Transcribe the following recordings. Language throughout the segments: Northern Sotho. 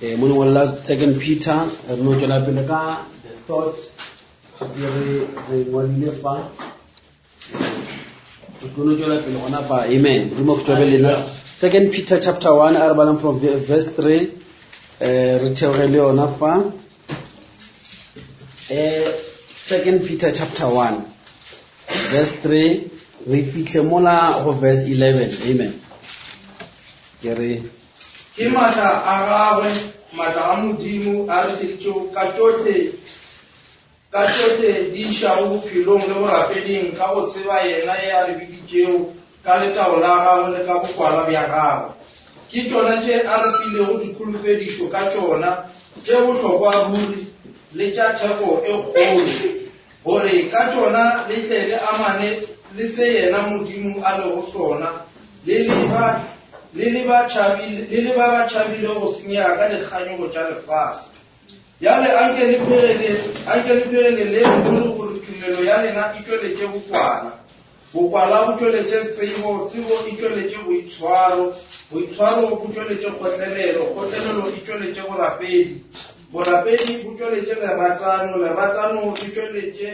Eh, mo lengwalo la Second Peter re no tšwela pele ka the thought di re re ngwadile fa re tlo no tšwela pele gona fa amen modimo go tšwabe lena Second Peter chapter 1 a re balang from verse 3 eh re theoge le yona fa eh Second Peter chapter 1 verse 3 re fitlhe mola go verse 11 amen ke re Ke matla a gagwe, matla a Modimo a re šeditšego ka tšohle, ka tšohle di išago bophelong le borapeding ka go tseba yena e a re biditšego ka letago la gagwe le ka bokwala bja gagwe. Ke tšona tše a re filego dikholofedišo ka tšona, tše bohlokwa ruri le tša theko e kgolo, gore ka tšona le tle le amane le se yena Modimo a lego sona, le le ba, le le ba tšhabile, le le ba ba tšhabilego go senyega ka dikganyogo tša lefase. Bjale anke le phegele, anke le phegeleleng ruri gore tumelo ya lena e tšweletše bokwala, bokwala bo tšweletše tsebo, tsebo e tšweletše boitshwaro, boitshwaro bo tšweletše kgotlelelo, kgotlelelo e tšweletše borapedi, borapedi bo tšweletše leratano, leratano le tšweletše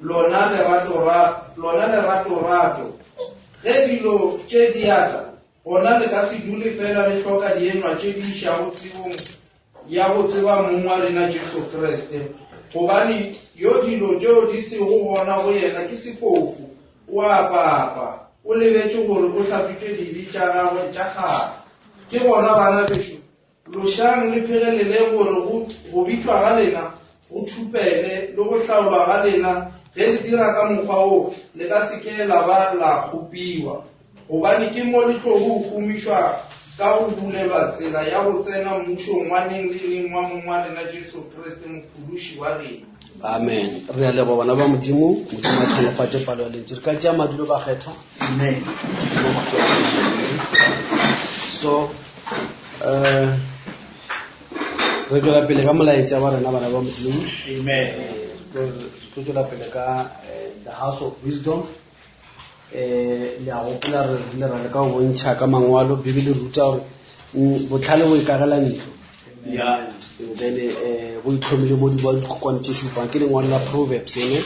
lona lerato, lona leratorato. Ge dilo tše di ata, gona le ka se dule fela le hloka dienywa tše di išago tsebong ya go tseba Mong wa rena Jesu Kriste. Gobane yo dilo tšeo di sego gona go yena ke sefofu, o a papa, o lebetše gore o hlatswitšwe dibe tša gagwe tša kgale. Ke gona, bana bešo, lošang le phegelele gore go, go bitšwa ga lena go thupele le go hlaolwa ga lena, ge le dira ka mokgwa wo, le ka se ke la ba la kgopiwa. Gobane ke mo le tlogo humišwa ka go bulelwa tsela ya go tsena mmušong wa neng le neng wa Mong wa rena Jesu Kriste, Mophološi wa rena. Amen. Re a leboga bana ba Modimo. Modimo a tlholofatše palo ya lentšu. Re ka tšea madulo bakgethwa. Amen. So, eh, re tšwela pele ka molaetša wa rena bana ba Modimo. Amen. Re tlo tšwela pele ka eh, the house of wisdom. um le a gopola re rile ra leka go bontšha ka mangwalo bibele ruta gore mm, botlhale bo ikagela ntlo then um bo itlhomile mo dikokwane tše šupang ke lengwalo la proverbs ene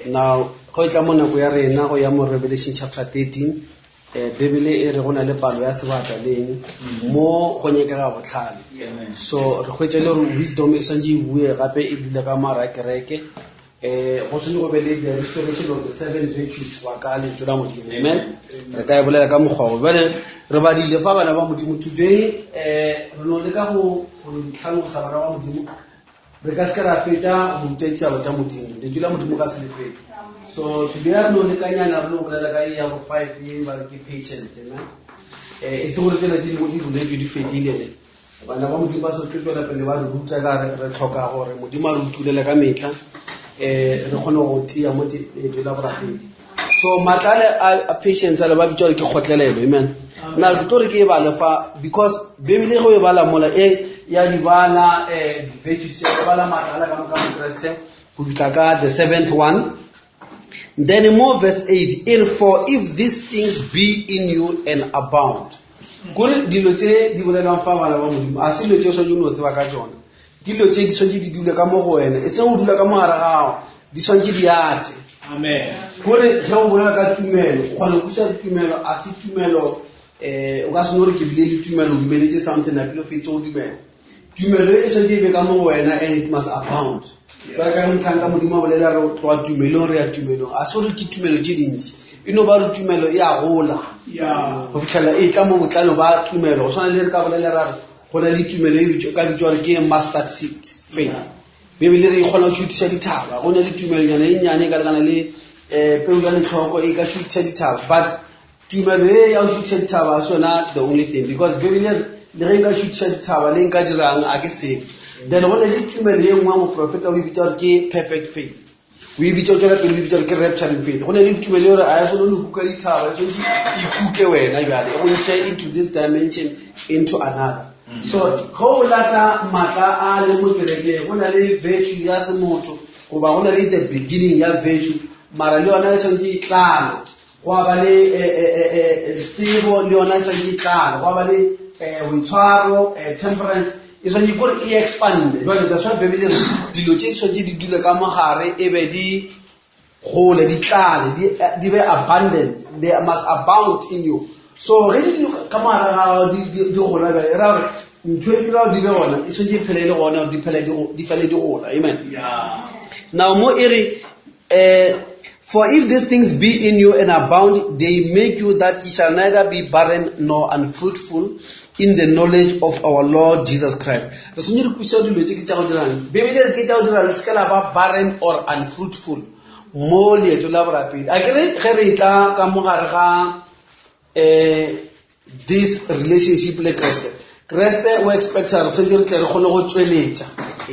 now go e tla mo nako ya rena go ya mo revelation chapter 13 um bibele e re go na le palo ya sebata le eng mo go nyakega botlhale so re hwetša le gore wisdom e swantse e bue gape e dule ka mara kereke eh go tshwanetse go be le the restoration of the seven virtues wa ka lentšu la modimo amen re ka e bolela ka mokgwa o bjale re badile fa bana ba modimo today eh re no leka go go ditlhalosa bana ba modimo re ka se ke ra fetša go ruta ditaba tša modimo lentšu la modimo ka se le fetse so today re no lekanyana re no bolela ka e ya go five ye ba re ke patience amen eh e se gore tsela tse dingwe di boletswe di fedile ne Bana ba Modimo ba sa tlo tšwela pele ba re ruta ka re re tlhoka gore Modimo a re utulele ka metlha um re kgone go tia mo leetong la borapedi. So maatla ale a patience ale ba bitsa gore ke kgotlelelo, amen. Na ke tlo re ke e bale fa because Bibele ge o e bala mola e ya di bala um di-virtues tša e bala maatla ale ka moka Mokreste go fihla ka the seventh one. Then more verse 8, in for if these things be in you and abound. Kore dilo tse di bolelwang fa bana ba Modimo, a se dilo tse o swanetše o no tseba ka tšona. Ke dilo tse di swanetše di dule ka mo go wena, e seng go dula ka mo gare gago, di swanetše di ate. Amen. Kore ge o bolela ka tumelo, o kgona go kwešiša tumelo, a se tumelo um o ka se no re ke bile le tumelo, o dumeletse something, napile o feditše go dumela. Tumelo e swanetše e be ka mo go wena and it must abound. Ba ka mohlanka Modimo a bolela re tloga tumelong re ya tumelong. A se gore ke tumelo tše dintsi. E no ba re tumelo e a gola. Go fitlhela e tla mo botlalo ba tumelo. Go tshwana le re ka bolela ra re go na le tumelo e ka bitswa gore ke mustard seed faith. Bibele re e kgona go šuthiša dithaba. Go na le tumelonyana e nnyane e ka lekana le um peu ya letlhoko e ka šuthiša dithaba. But Tumelo ye ya go šuthiša dithaba ga se yona the only thing because Bibele re le ge nka šuthiša dithaba le nka dirang a ke selo. Then go na le tumelo ye nngwe moprofeta o e bitša gore ke perfect faith. O e bitša o tšwela pele o e bitša gore ke rapturing faith. Go na le tumelo ye gore a ya sone le kuka dithaba e swanetše e kuke wena bjale e go ntšhe into this dimension into another. So ge o lata maatla a le mo kerekeng go na le virtue ya semotho goba go na le the beginning ya virtue mara le yona e swanetše e tlale. Gwa ba le tsebo le yona e swanetše e tlale. Gwa ba le boitshwaro, temperance. E swanetše kore e expande. Jwale that's why Bibele e re dilo tše di swanetše di dule ka mogare e be di gole, di tlale, di be abundant, they must abound in you. So ge di dule ka mogare ga gago di gola bjale, e ra gore ntho e dira gore di be gona e swanetše e phele e le gona, gore di phele di fele di gola. Amen. Now mo e re, for if these things be in you and abound, they make you that ye shall neither be barren nor unfruitful in the knowledge of our Lord Jesus Christ. Re swanetše re kwešiša dilo tše ke tša go dirang. Bibele re ke tša go dira le se ke la ba barren or unfruitful mo leeto la borapedi. A ke re ge re tla ka mo gare ga this relationship le Kreste, Kreste o expecta re swanetše re tle re kgone go tšweletša.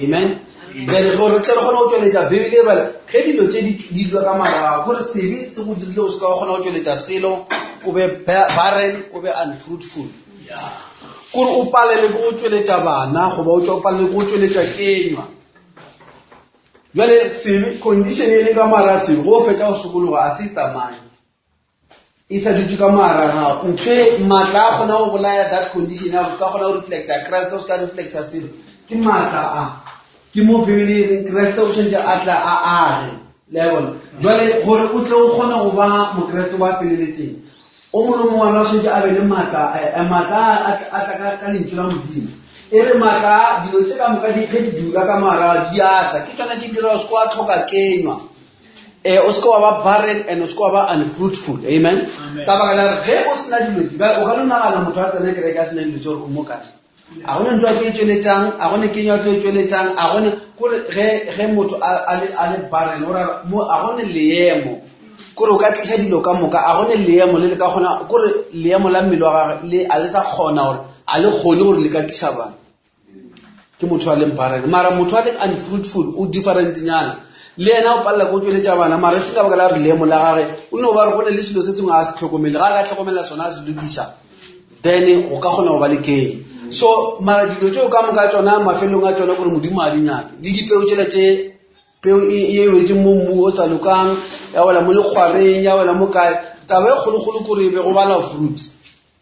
Amen. Then gore re tle re kgone go tšweletša, Bibele e bala ge dilo tše di dula ka morago, gore sebe se go dirile o se ka wa kgona go tšweletša selo, o be barren, o be unfruitful. Gore o palele ke go tšweletša bana, goba o tšwa o palele ke go tšweletša kenywa. Jwale sebe, condition e le ka mara sebe, go fetša go sokologa a se tsamaye. E sa dutše ka mogare ga gago. Ntho e maatla a kgona go bolaya that condition ya go se ka kgona go reflecta Kreste, o se ka reflecta selo. Ke maatla a. Ke mo Bibele e reng Kreste o tshwanetse a tla a age. Le a bona? Jwale gore o tle o kgone go ba Mokreste wa feleletseng, o mongwe le mongwe wa rena o tshwanetse a be le maatla, maatla a tla ka lentšu la Modimo. E re maatla a, dilo tše ka moka ge di dula ka mogare ga gago, di a tla. Ke tšona tše di dira o se ke wa tlhoka kenywa. O se ke wa ba barren and o se ke wa ba unfruitful. Amen. Ka baka la gore ge o sena dilo tse, o ka no nagana motho a tsena kereke a sena dilo tse gore o mo kae. A gone ntho a tlo e tšweletšang, a gone kenywa a tlo e tšweletšang, a gone kore ge motho a le barren, o ra mo, a gone leemo kore o ka tliša dilo ka moka, a gone leemo le le ka kgona, kore leemo la mmele wa gagwe le a le sa kgona gore a le kgone gore le ka tliša bana. Ke motho a leng barren. Mara motho a leng unfruitful o different nyana. Le yena o palela ko tšweletša bana, mara se ka baka la gore leemo la gagwe o no ba re go ne le selo se sengwe a se tlhokomele. Ga a ka tlhokomela sona a se lokiša, then o ka kgona go ba le keng. So mara dilo tšeo ka moka tšona mafelong a tšona gore Modimo a di nyake. Le dipeo tšela tše peo e wetse mo mmu o sa lokang, ya wela mo lekgwareng, ya wela mo kae. Taba e kgolokgolo ke gore e be go bala fruit.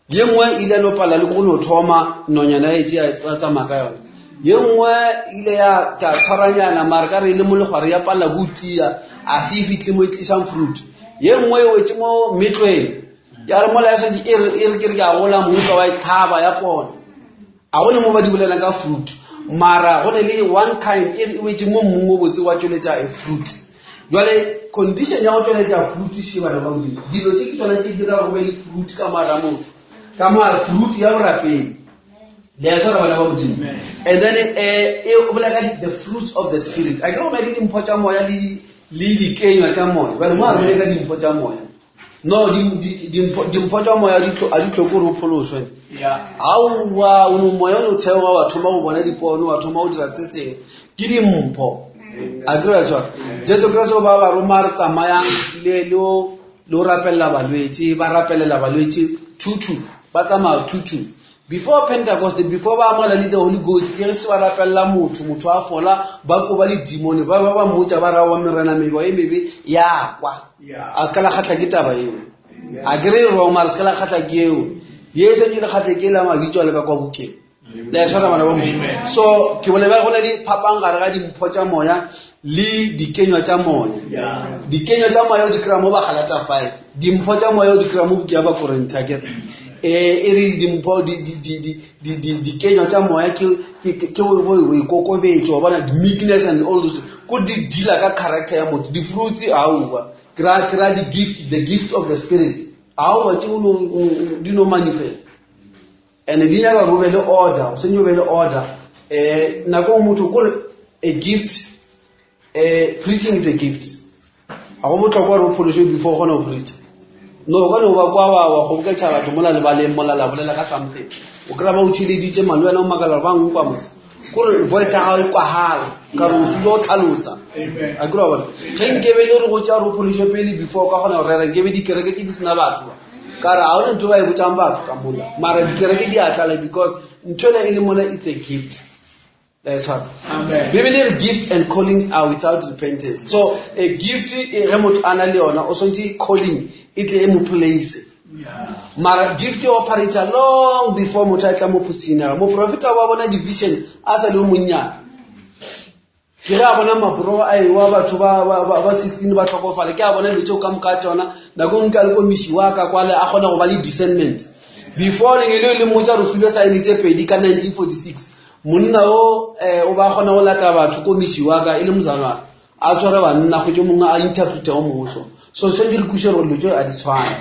Ye nngwe e ile ya no palela le go no thoma nonyana ya etše ya tsamaya ka yona. Ye nngwe e ile ya tla tshwaranyana mara ka re e le mo lekgware ya palela go tia, a se e fihle mo e tlisang fruit. Ye nngwe e wetse mo metlweng, ya re mola ya santse e re, e re ke re ke a gola, moutlwa wa e tlhaba ya pona. A go ne mo ba di bolelang ka fruit, mara go ne le one kind e wetse mo mmung o botse wa tšweletša a fruit. Jwale condition ya go tšweletša fruit še bana ba Modimo, dilo tše ke tsona tše dira go be le fruit ka mogare ga motho, ka mogare fruit ya borapedi. Le a tshwara bana ba Modimo. And then e bolela ka the fruits of the spirit. A ke re go na le dimpho tša moya le dikenywa tša moya. Jwale mo a re bolele ka dimpho tša moya. No, dimpho tša moya a di tlhoke gore o pholoswe. Aowa, o no moya o no theoga wa thoma go bona dipono, wa thoma go dira se sengwe. Ke dimpho. A ke re tshwara. Jesu Kriste o ba ba roma re tsamayang le le o le o rapelela balwetši, ba rapelela balwetši two-two, ba tsamaya two-two. Before Pentecost, before ba amogela le the Holy Ghost, ke ge se ba rapelela motho, motho a fola, ba koba le demone, ba ba ba mmotša ba ra wa merena mebo e mebe ya kwa. A se ka la kgatlha ke taba eo. A ke re wrong, mara se ka la kgatlha ke eo. Ye santse le kgatlhe ke la mabitso a le ka kwa bukeng. Le a tshwara bana ba Modimo. So ke bolela go na le phapang gare ga dimpho tša moya le dikenywa tša moya. Dikenywa tša moya o di kry-a mo Bagalata 5. Dimpho tša moya o di kry-a mo buke ya Bakorinthe, akere. E re dimpho, dikenywa tša moya ke boikokobetšo, wa bona, meekness and all those. Ko di deala ka character ya motho. Di-fruits, aowa. Ke ra di-gift, the gift of the spirit. Aowa, tše di no manifest. And di nyaka gore o be le order, o sentse o be le order. Nako nngwe motho kore a gift, preaching is a gift. Ga go bohlokwa gore o phološwe before o kgone go preacha. No, o ka no ba kwa wa kgoboketša batho mola lebaleng mola la bolela ka something. O kry-a ba o theeleditše mane, le wena o makala gore ba nkwa mos. Kore voice ya gago e kwagala, ka re o filwe go tlhalosa. A kry-a bona. Ge nkebe e le gore go tšea gore o phološwe pele before o ka kgona go rera, nkebe dikereke tše di sena batho. Ka re ga gona ntho ba e botšang batho ka mola. Mara dikereke di a tlala because ntho ena e le mola it's a gift. That's right. Amen. Bibele e re gifts and callings are without repentance. So a gift e ge motho a na le yona o swantse calling e tle e mo place. Mara gift e operata long before motho a tla mo phosina. Moprofeta wa bona division a sa le o monnyane. Ke ge a bona mabro a ewa batho ba ba ba ba 16 ba tlhokofala ke a bona dilo tseo ka moka tsona nako nka le komisi wa ka kwale a kgona go ba le discernment before lengelo le mmotsa re filwe saene tse pedi ka 1946 monna o eh, o ba kgona go lata batho komisi wa ka e le mozalwana a tshware banna go tse mongwe a interpreta o mongwe so so tshwanetse re kweše gore dilo tseo a di tshwane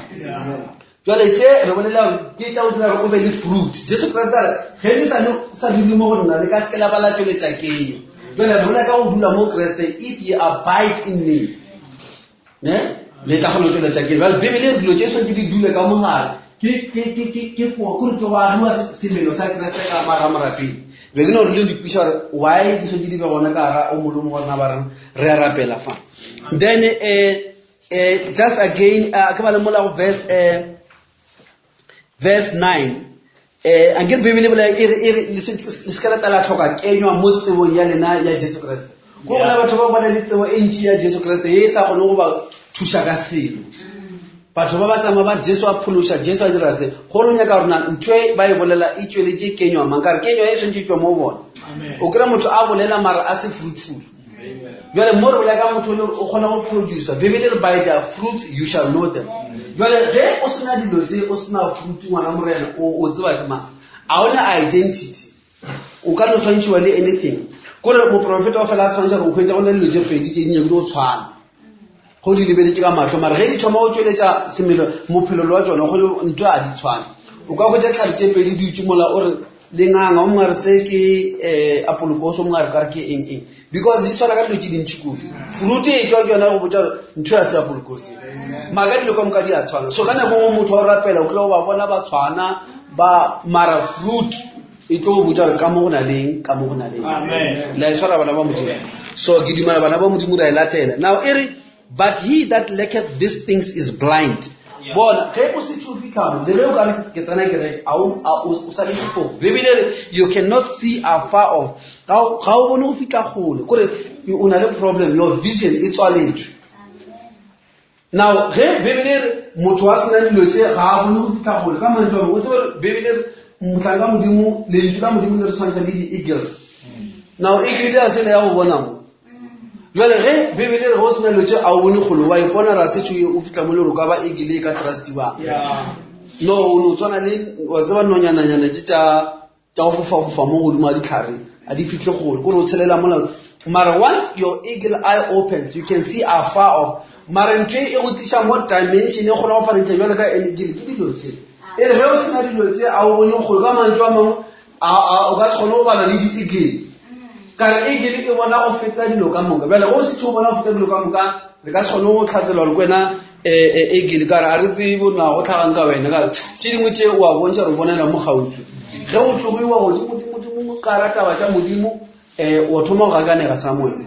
jale tše re bolela ke tša go dira gore o be le fruit jesu kriste a re ge le sa sa dule mo go nna le ka seke la ba la tšweletša kenyo jale re bolela ka go dula mo kriste if ye abide in me ne le tla kgona go tšweletša kenyo jale bibele dilo tše tshwanetse di dule ka mogare ke kore ke go agiwa semelo sa kriste ka mara morapedi be ke no re le dipisa gore why di tshwanetse di be gona ka gara o molomo wa rena ba rena re a rapela fa then um just again ke ba le mola go verse verse 9 eh a ke bibele bola e re e re le se ka la tlhoka kenywa mo tsebong ya lena ya Jesu Kriste go bona batho ba bona le tsebo e ntši ya Jesu Kriste e sa kgone go ba thuša ka selo batho ba ba tsamaya ba Jesu a phološa Jesu a dira se gore o nyaka gore ntho e ba e bolela e tšweletše kenywa mang ka re kenywa e swantše e tšwa mo bona o kry motho a bolela mara a se fruitful jale mo re bolela ka motho le o kgona go producer bibele re by their fruit you shall know them jale ge o sena dilo tse o sena fruit ngwana morena o tseba ke mang a ona identity o ka no tshwantšhiwa le anything kore moprofeta o fela a tshwantšha gore o hwetša go na dilo tse pedi tse di nyakile go tshwana go di lebeletše ka mahlo mara ge di thoma go tšweletša semelo mophelelo wa tsona go ntho a di tshwane o ka hwetša tlhare tse pedi di utse mola o re lenganga o mongwe re se ke um apolokoso o mongwe a re kare ke eng eng because di tshwana ka dilo tse dintšhi kudu fruit e tswa ke yona go botsa gore ntho ya se apolokose mara ka dilo ka moka di a tshwana so ka nako nngwe motho wa go rapela o kry ba bona ba tshwana ba mara fruit e tlo go botsa gore ka mo go na leng ka mo go na leng la e tshwara bana ba modimo so ke dumela bana ba modimo ra e latela now e re but he that lacketh these things is blind bona ge o se tšo fitlhamo le ge o ka re ke tsena kereke o sa le sefofu bibele re you cannot see afar off ga o bone go fitlha kgole kore o na le problem your vision e tswaletswe now ge bibele re motho wa sena dilo tse ga a bone go fitlha kgole ka mantso a o tsebe gore bibele re mohlanka modimo lentšu la modimo le re tshwantsha le di-eagles now eagle ya sele ya go bona mo jale ge bibele re go sena dilo tse a o bone kgolo wa ipona ra setse o fitlha mo le gore ka ba eagle e ka trustiwang no o no tshwana le wa tseba nonyananyana tse tša tša go fofafofa mo godimo ga ditlhare a di fitlhe gole kore o tshelela mola mara once your eagle eye opens you can see afar off mara ntho e go tliša mo dimension e kgona go pharentša jalo ka eagle ke dilo tse e re ge o sena dilo tse a o bone kgole ka mantso a mangwe o ka se kgone go bala le di-eagle ka re eagle e bona go feta dilo ka moka bjale go se o bona go feta dilo ka moka re ka se kgone go tlhatsela gore ke wena eagle ka re a re tsebe na go tlhagang ka wena ka tše dingwe tše o a bontšha re bonela mo gaufi ge o tsogiwa godimo-dimo-dimo ka ra taba tša modimo um o thoma go gakanega sa moya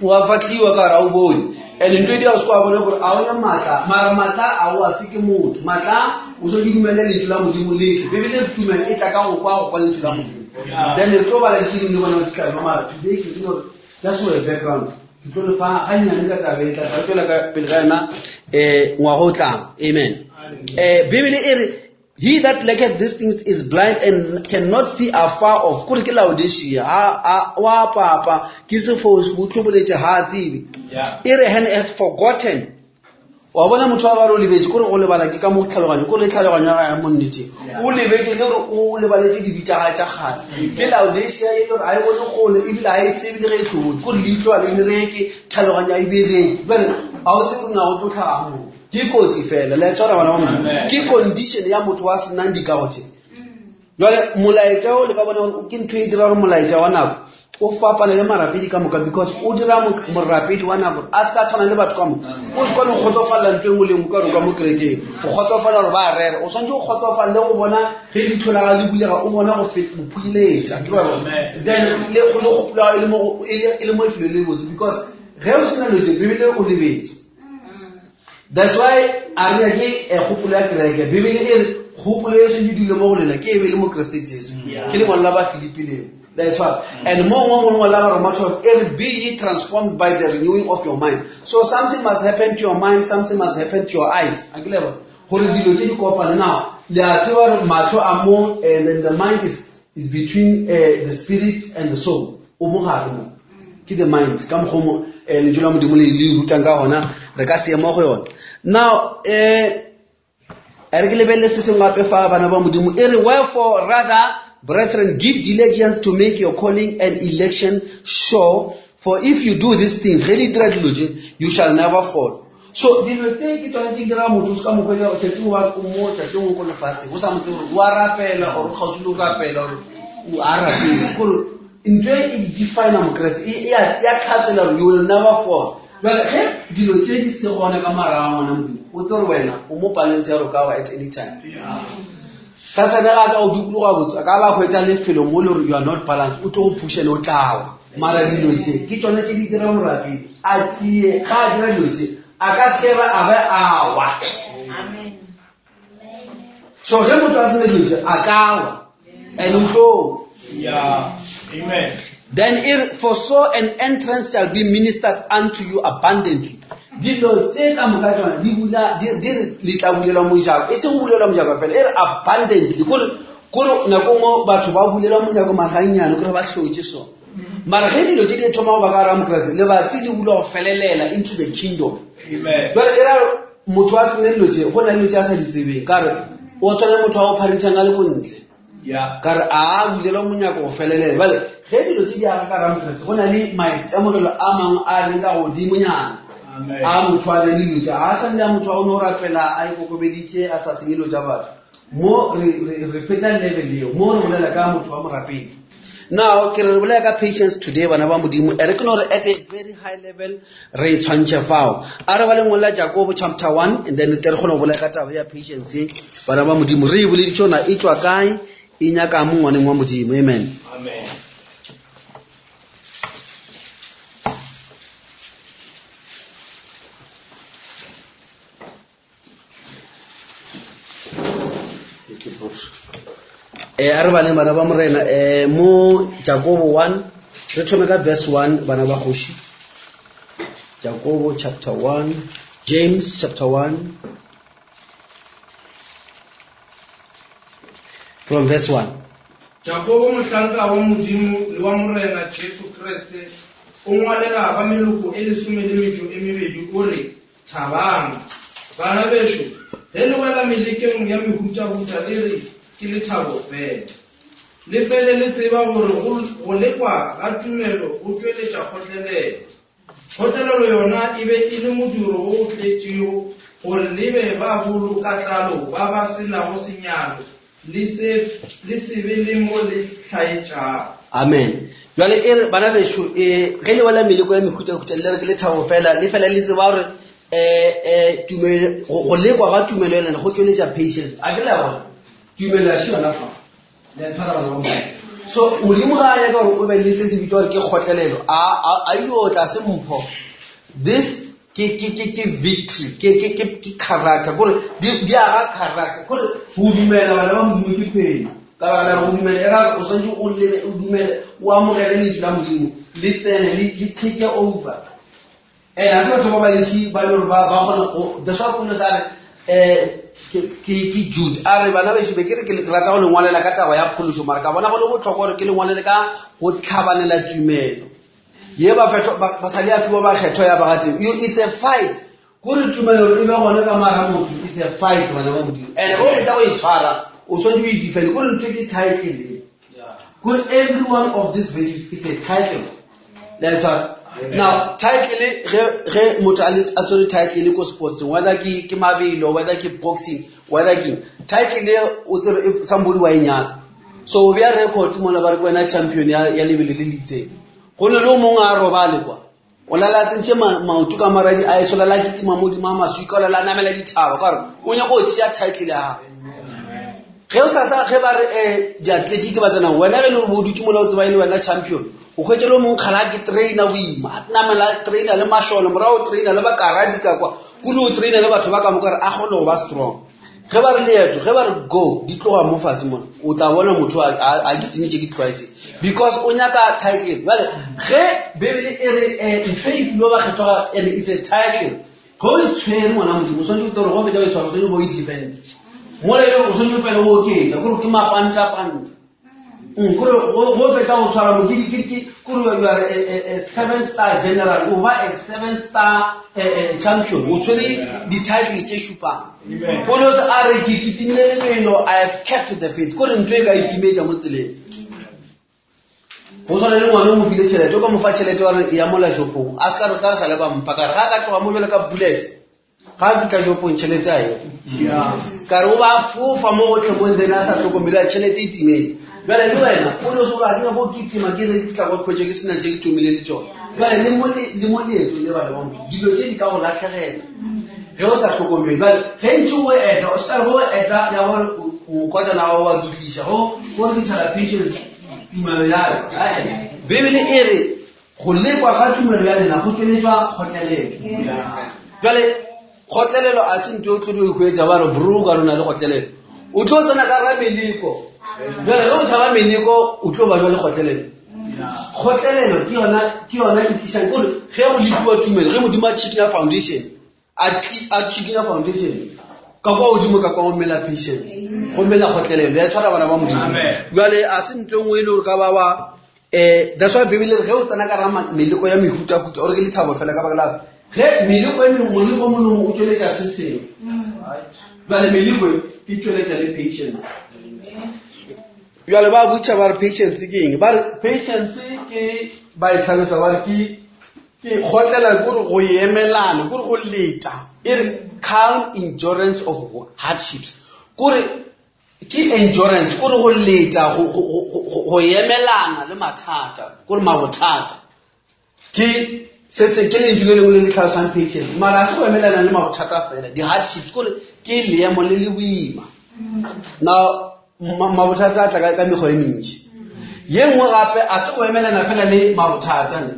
o a fatlhiwa ka re a o bone and ntho e di a se kwa bone gore a ona maatla mara maatla a o afe ke motho maatla o so ke dumele lentšu la modimo letle bebele re tumelo e tla ka go kwa go kwa lentšu la modimo then re tlo bala ditse dingwe le bona o fitlha mara today ke tsene just for a background ke tlo le fa gannyane ka tabe e tla tla tswela ka pele ga yona um ngwaga o tlang amen um bibele e re he that lacketh these things is blind and cannot see afar off kore ke laodicea wa papa ke sefosi o tlhoboletše ga a tsebe e re and has forgotten wa bona motho wa bare o lebetse kore go lebala ke ka mo tlhaloganyo kore le tlhaloganyo ya ya mo nneteng o lebetse le gore o lebaletse dibi tša gae tša kgale ke laodicea e le gore ga e bone kgole ebile ga e tsebe le ge e tlhobotse kore leitlho a le bereke tlhaloganyo a e bereke bjale ga o tsebe gore na go tlo tlhaga moo ke kotsi fela le tshwara bana ba modimo ke condition ya motho wa senang dikago tse jale molaetša o le ka bona ke ntho e dira gore molaetša wa nako o fapane le marapedi ka moka because o dira morapedi wa nako a se ka tshwana le batho ka moka o se kwane go kgotsofalela ntho e nngwe le nngwe ka re ka mo kerekeng o kgotsofalela gore ba rere o tshwanetse o kgotsofalele go bona ge leitlho la ga le bulega o bona go phuleletša then le go le kgopolo e le mo lefelo le botse because ge o sena letse bibele o lebetse that's why a re ke eh, kgopolo ya kereke bibele e re kgopolo e seng e dule mo go lena ke e be e le mo keresete jesu ke lengwalo la ba filipi leo that's why and mo ngwe mongwe la ba roma 12 e re be ye transformed by the renewing of your mind so something must happen to your mind something must happen to your eyes a ke leba Gore dilo tše di kopane. Now, le a tseba gore mahlo a mo, and then the mind is, is between uh, the spirit and the soul. O mo gare mo. Ke the mind. Ka mokgwa mo eh, lentšu la Modimo le le rutang ka gona, re ka se ema go yona. Now, eh, a re ke lebelele se sengwe gape fa bana ba modimo e re wherefore rather brethren give diligence to make your calling and election sure for if you do these things ge le dira dilo tše you shall never fall so dilo tse ke tsone tse dira motho se ka mokgwetsa tšatši wa o mo tšatši o ko lefatsheng o sa mo tsebe gore o a rapela or o kgauswi le o rapela or o a rapele kore ntho e e defina mokreste e ya tlhatsela gore you will never fall Jale ge dilo tše di se gona ka mara a ngwana Modimo, o tlo re wena o mo paleng ya roka wa at any time. Sathane ga a ka o dukologa botse, a ka ba hwetša lefelo mo le gore you are not balanced, o tlo go phusha le o tlawa. Mara dilo tše ke tšone tše di dira morapedi a tie, ga a dira dilo tše a ka se ke ba a be a wa. So ge motho a sena dilo tše a ka wa and o tlo. Yeah. Amen. Then it, for so an entrance shall be ministered unto you abundantly. Dilo tse ka moka tsona di bula di di re le tla bulelwa mojako e seng go bulelwa mojako fela e re abundantly kore kore nako nngwe batho ba bulelwa mojako mara gannyane kore ba hlotše so mara ge dilo tse di thoma go ba ka gare ga mokreste lebatsi le bulwa go felelela into the kingdom Amen. jale e ra motho a sene dilo tse go na le dilo tse a sa di tsebeng ka re o tshwane motho wa go pharintšhang a le ko ntle ka re a bulelwa monyako go felelela bale ge dilo tse di aga ka ramokreste go na le maitemogelo a mangwe a leng ka godimonyana a motho a le dilo tse a tshwane le a motho a o ne o rapela a ikokobeditše a sa senye dilo tša batho mo re fetsa level eo mo re bolela ka motho wa morapedi Now, ke re re bolela ka patience today bana ba modimo e re ke no re at a very high level re e tshwantšhe fao a re ba lengwe la jakobo chapter 1 and then tle re kgone go bolela ka taba ya patience bana ba modimo re e boleditše yona e tswa kae e nyaka mo ngwaneng wa modimo amen, amen. Eh, a re baleng bana ba morena um mo jakobo 1 re thome ka verse 1 bana ba kgoši jakobo chapter 1 james chapter 1 from verse 1 Jakobo mohlanka wa Modimo le wa Morena Jesu Kriste o ngwalela ba meloko e lesome le metšo e mebedi o re Thabang, bana bešo, ge le wela melekeng ya mehutahuta le re ke lethabo fela. Le fele le tseba gore go lekwa ga tumelo go tšweletša kgotlelelo. Kgotlelelo yona e be e le modiro wo o tletšego gore le be ba bolokatlalo ba ba se nago senyalo Le se, le se be le mo le hlaetšago. Amen. Jwale e re, bana bešo, e, ge le wela meleko ya mehutahuta, le re ke lethabo fela, le fela le tseba gore um um tumelo, go, go lekwa ga tumelo ya lena go tšweletša patience. A ke le a bona? Tumelo ya še yona fa. Le a tshwara bana ba Modimo. So Modimo ga a nyaka gore o be le se se bitšwa gore ke kgotlelelo, a, a, a yo tla se mpho. This ke ke ke ke victory ke ke ke ke character kore di di aga character kore go dumela bana ba modimo ke phenyo ka baka la go dumela e ra o tshwanetse o lebe o dumele o amogele lentšu la modimo le tsene le le take over and a se batho ba bantši ba le gore ba ba kgona go that's why Paulo sa re um ke ke Jude a re bana bešo be ke re ke rata go le ngwalela ka taba ya phološo mara ka bona go le botlhokwa gore ke le ngwalele ka go tlhabanela tumelo ye basadi a fiwa bakgethwa ya bagateng it's a fight kore tumelo e be gone ka mara motho it's a fight bana ba modimo and o fetsa go e tshwara o tshwanetse o e defend kore ntho ke title kore every one of these virtues is a title le tshwara now title ge ge motho a tshwere title ko sportseng whether ke ke mabelo whether ke boxing whether ke title o tsere somebody wa e nyaka so o bea record mola ba re ke wena champion ya, ya lebelo le le itseng go ne le o mongwe a robale kwa o lala a tsentše maoto ka maradi a eso lala a kitima modimo a maswika o lala a namela dithaba ka gore o nyako go tšea title ya gago ge o sasa ge ba re um diatletiki ba tsenang wena ge le gore bo dutse mola o tseba e le wena champion o hwetše le o mongwe kgala a ke traina boima a namela traina le mašole morago traina le bakaradi ka kwa kule o traina le batho ba ka moka gore a kgone go ba strong ge ba re leeto ge ba re go di tloga mo fase mona o tla bona motho a kitimitše ke tlwaetse because o nyaka title jale ge bebele e re eh, ntho e filwe bakgethwa and it's a title. Ge o e tshwere ngwana Modimo, o swanetše gore go fetša o e tshwara, o swanetše go e defend. Mola e o swanetše pele go oketša, kore ke mapanta-panta. Kore go fetša go tshwara mo, kore you are a 7-star general, o ba a 7-star champion, o tshwere di-title tše šupang. Paulos a re ke kitimile lebelo, I have kept the faith. Kore ntho e ka itimetša mo tseleng. Go tshwana le ngwana o mo file tšhelete, o ka mo fa tšhelete wa re ya mola shopong, a se ka re ka re sa le ba mpa, ka re ga a ka tloga mo jwale ka bullet, ga a fihla shopong tšhelete a ye. Ka re o ba fofa mo gotlhe mo then a sa hlokomele a tšhelete e timetse. Bjale le wena o no se gore a ke nyako kitima ke re ke tla go khwetša ke sena tše ke thomile le tšona. Bjale le mo le mo leetong le bana ba motho, dilo tše di ka go latlhegela ge o sa hlokomele. Bjale ge ntse o eta, o se ka re go eta ya gore o kotana wa wa dutliša, go go re tšhala patience tumelo ya rena. Bibele e re go lekwa ga tumelo ya lena go tšweletšwa kgotlelelo. Jwale kgotlelelo a se ntho o tlo di hwetša ba re bro ka rona le kgotlelelo. O tlo tsena ka ra meleko. Jwale ge o tšhaba meleko o tlo ba jwa le kgotlelelo. Kgotlelelo ke yona ke yona e tlišang kore ge go lekiwa tumelo ge Modimo a tšhikinya foundation a tšhikinya foundation ka kwa godimo ka kwa go mela patience go mela kgotlelelo ya tshwara bana ba Modimo. Jwale a se ntho e nngwe e le gore ka ba wa that's why Bibele re ge o tsena ka ra meleko ya mehutahuta ore ke lethabo fela ka baka la ge meleko e mengwe moleko mo mongwe o tšweletša se sengwe. Jwale meleko e tšweletša le patience. Jwale ba botša ba re patience ke eng? Ba re patience ke ba e tlhalosa ba re ke ke kgotlela kore go emelana kore go leta e re calm endurance of hardships kore ke endurance kore go leta go emelana le mathata kore mabothata ke se se ke lentšu le lengwe le le tlhalosang patience mara a se go emelana le mabothata fela di-hardships kore ke leemo le le boima. Now mabothata a tla ka mekgwa e mentši. Ye nngwe gape a se go emelana fela le mabothata ne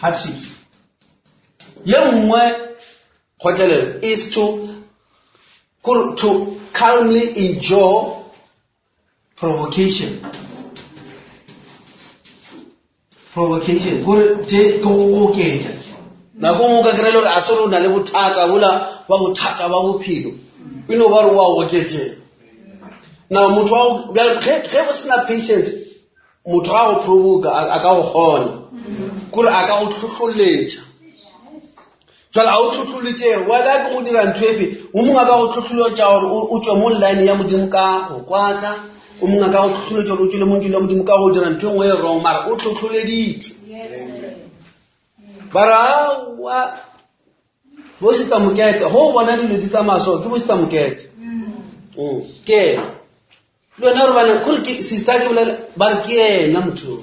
hardships. Ye nngwe kgotlelelo is to calmly endure provocation. Provocation gore tše ke go oketša. Nako nngwe o ka kry-e le gore a se gore o na le bothata bola ba bothata ba bophelo e no ba re wa oketšega. Now motho wa ge go sena patience motho ga go provoka a ka go kgona kore a ka go tlhohloletša. Jwale a o tlhohloletšege whether ke go dira ntho efe o mongwe a ka go tlhohloletša gore o tswe mo line ya Modimo ka go kwata, o mongwe a ka go tlhohloletša gore o tswele mo ntlong ya Modimo ka go dira ntho e nngwe e wrong mara o tlhohloleditšwe. Ba re aowa bo Sister Mokete go o bona dilo di tsamaya so ke bo Sister Mokete. Ke ena. Le wena gore bana kore ke sister ke bolela ba re ke ena motho.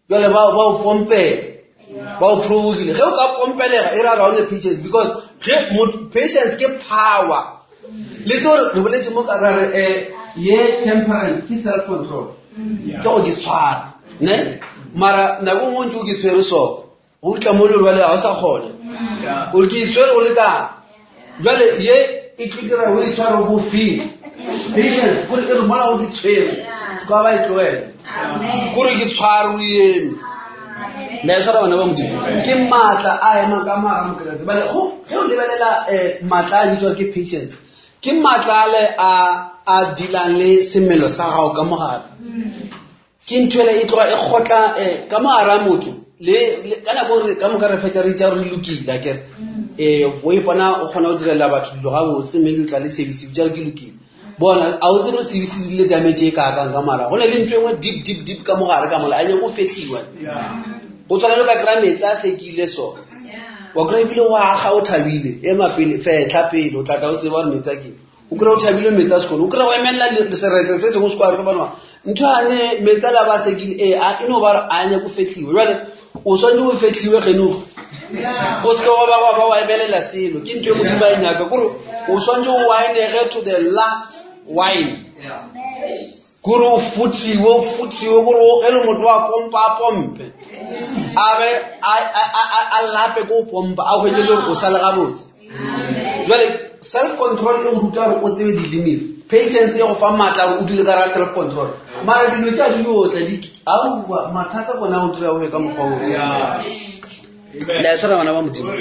Jwale ba o pompela. Ba o provokile. Ge o ka pompelega e ra ga o ne patience because ge patience ke power. Le tse gore re boletse mo ka ra re ye temperance ke self control. Ke go ke tshwara, ne? Mara nako nngwe ntse o ke tshwere so. O tla mo le jwale ga o sa kgona. O ke itshwere go lekana. Jwale ye e tlo dira o itshware go feta. Patience kore e re mola o ke tshwere ka ba e tlohela. Kore ke tshware o eme. Le a tshwara bana ba Modimo. Ke maatla a emang ka mogare ga Mokeresete. Bale go ge o lebelela maatla a bitswa ke patience. Ke maatla ale a dealang le semelo sa gago ka mogare. Ke ntho ele e tloga e kgotla ka mogare a motho le ka nako re ka moka re fetša re itša re lokile akere. O ipona o kgona go direla batho dilo gabotse mme le tla le service bitša re ke lokile. Bona a o tsebe gore service di le damage e kaakang ka mara. Go na le ntho e nngwe deep deep deep ka mogare ka mola a nyako fetliwa. Go tshwana le ka kry-a metsi a sekile so. Wa kry-a ebile wa aga o thabile ema pele fetlha pele o tla tla o tseba gore metsi a keng. O kry-a o thabile metsi a sekolo o kry-a o emelela seretse se sengwe se kwa tseba gore ntho ane metsi a la ba sekile ee a e no ba re a nyako fetlhiwe. Jwale o swanetše o fetlhiwe genogo o seke wa ba wa ba wa emelela selo ke ntho e Modimo a e nyaka kore o swanetše o winege to the last wine kore o futhiwe o futhiwe kore ge le motho wa pompa a pompe a be a lape ko o pompa a hwetše le gore o sa le gabotse. Jwale self control e go ruta gore o tsebe di-limits. Patience e go fa maatla gore o dule ka ra self control. Mara dilo tša di yo tla di aowa mathata bona go dira o ye ka mokgwa o. Le a tshwara bana ba Modimo.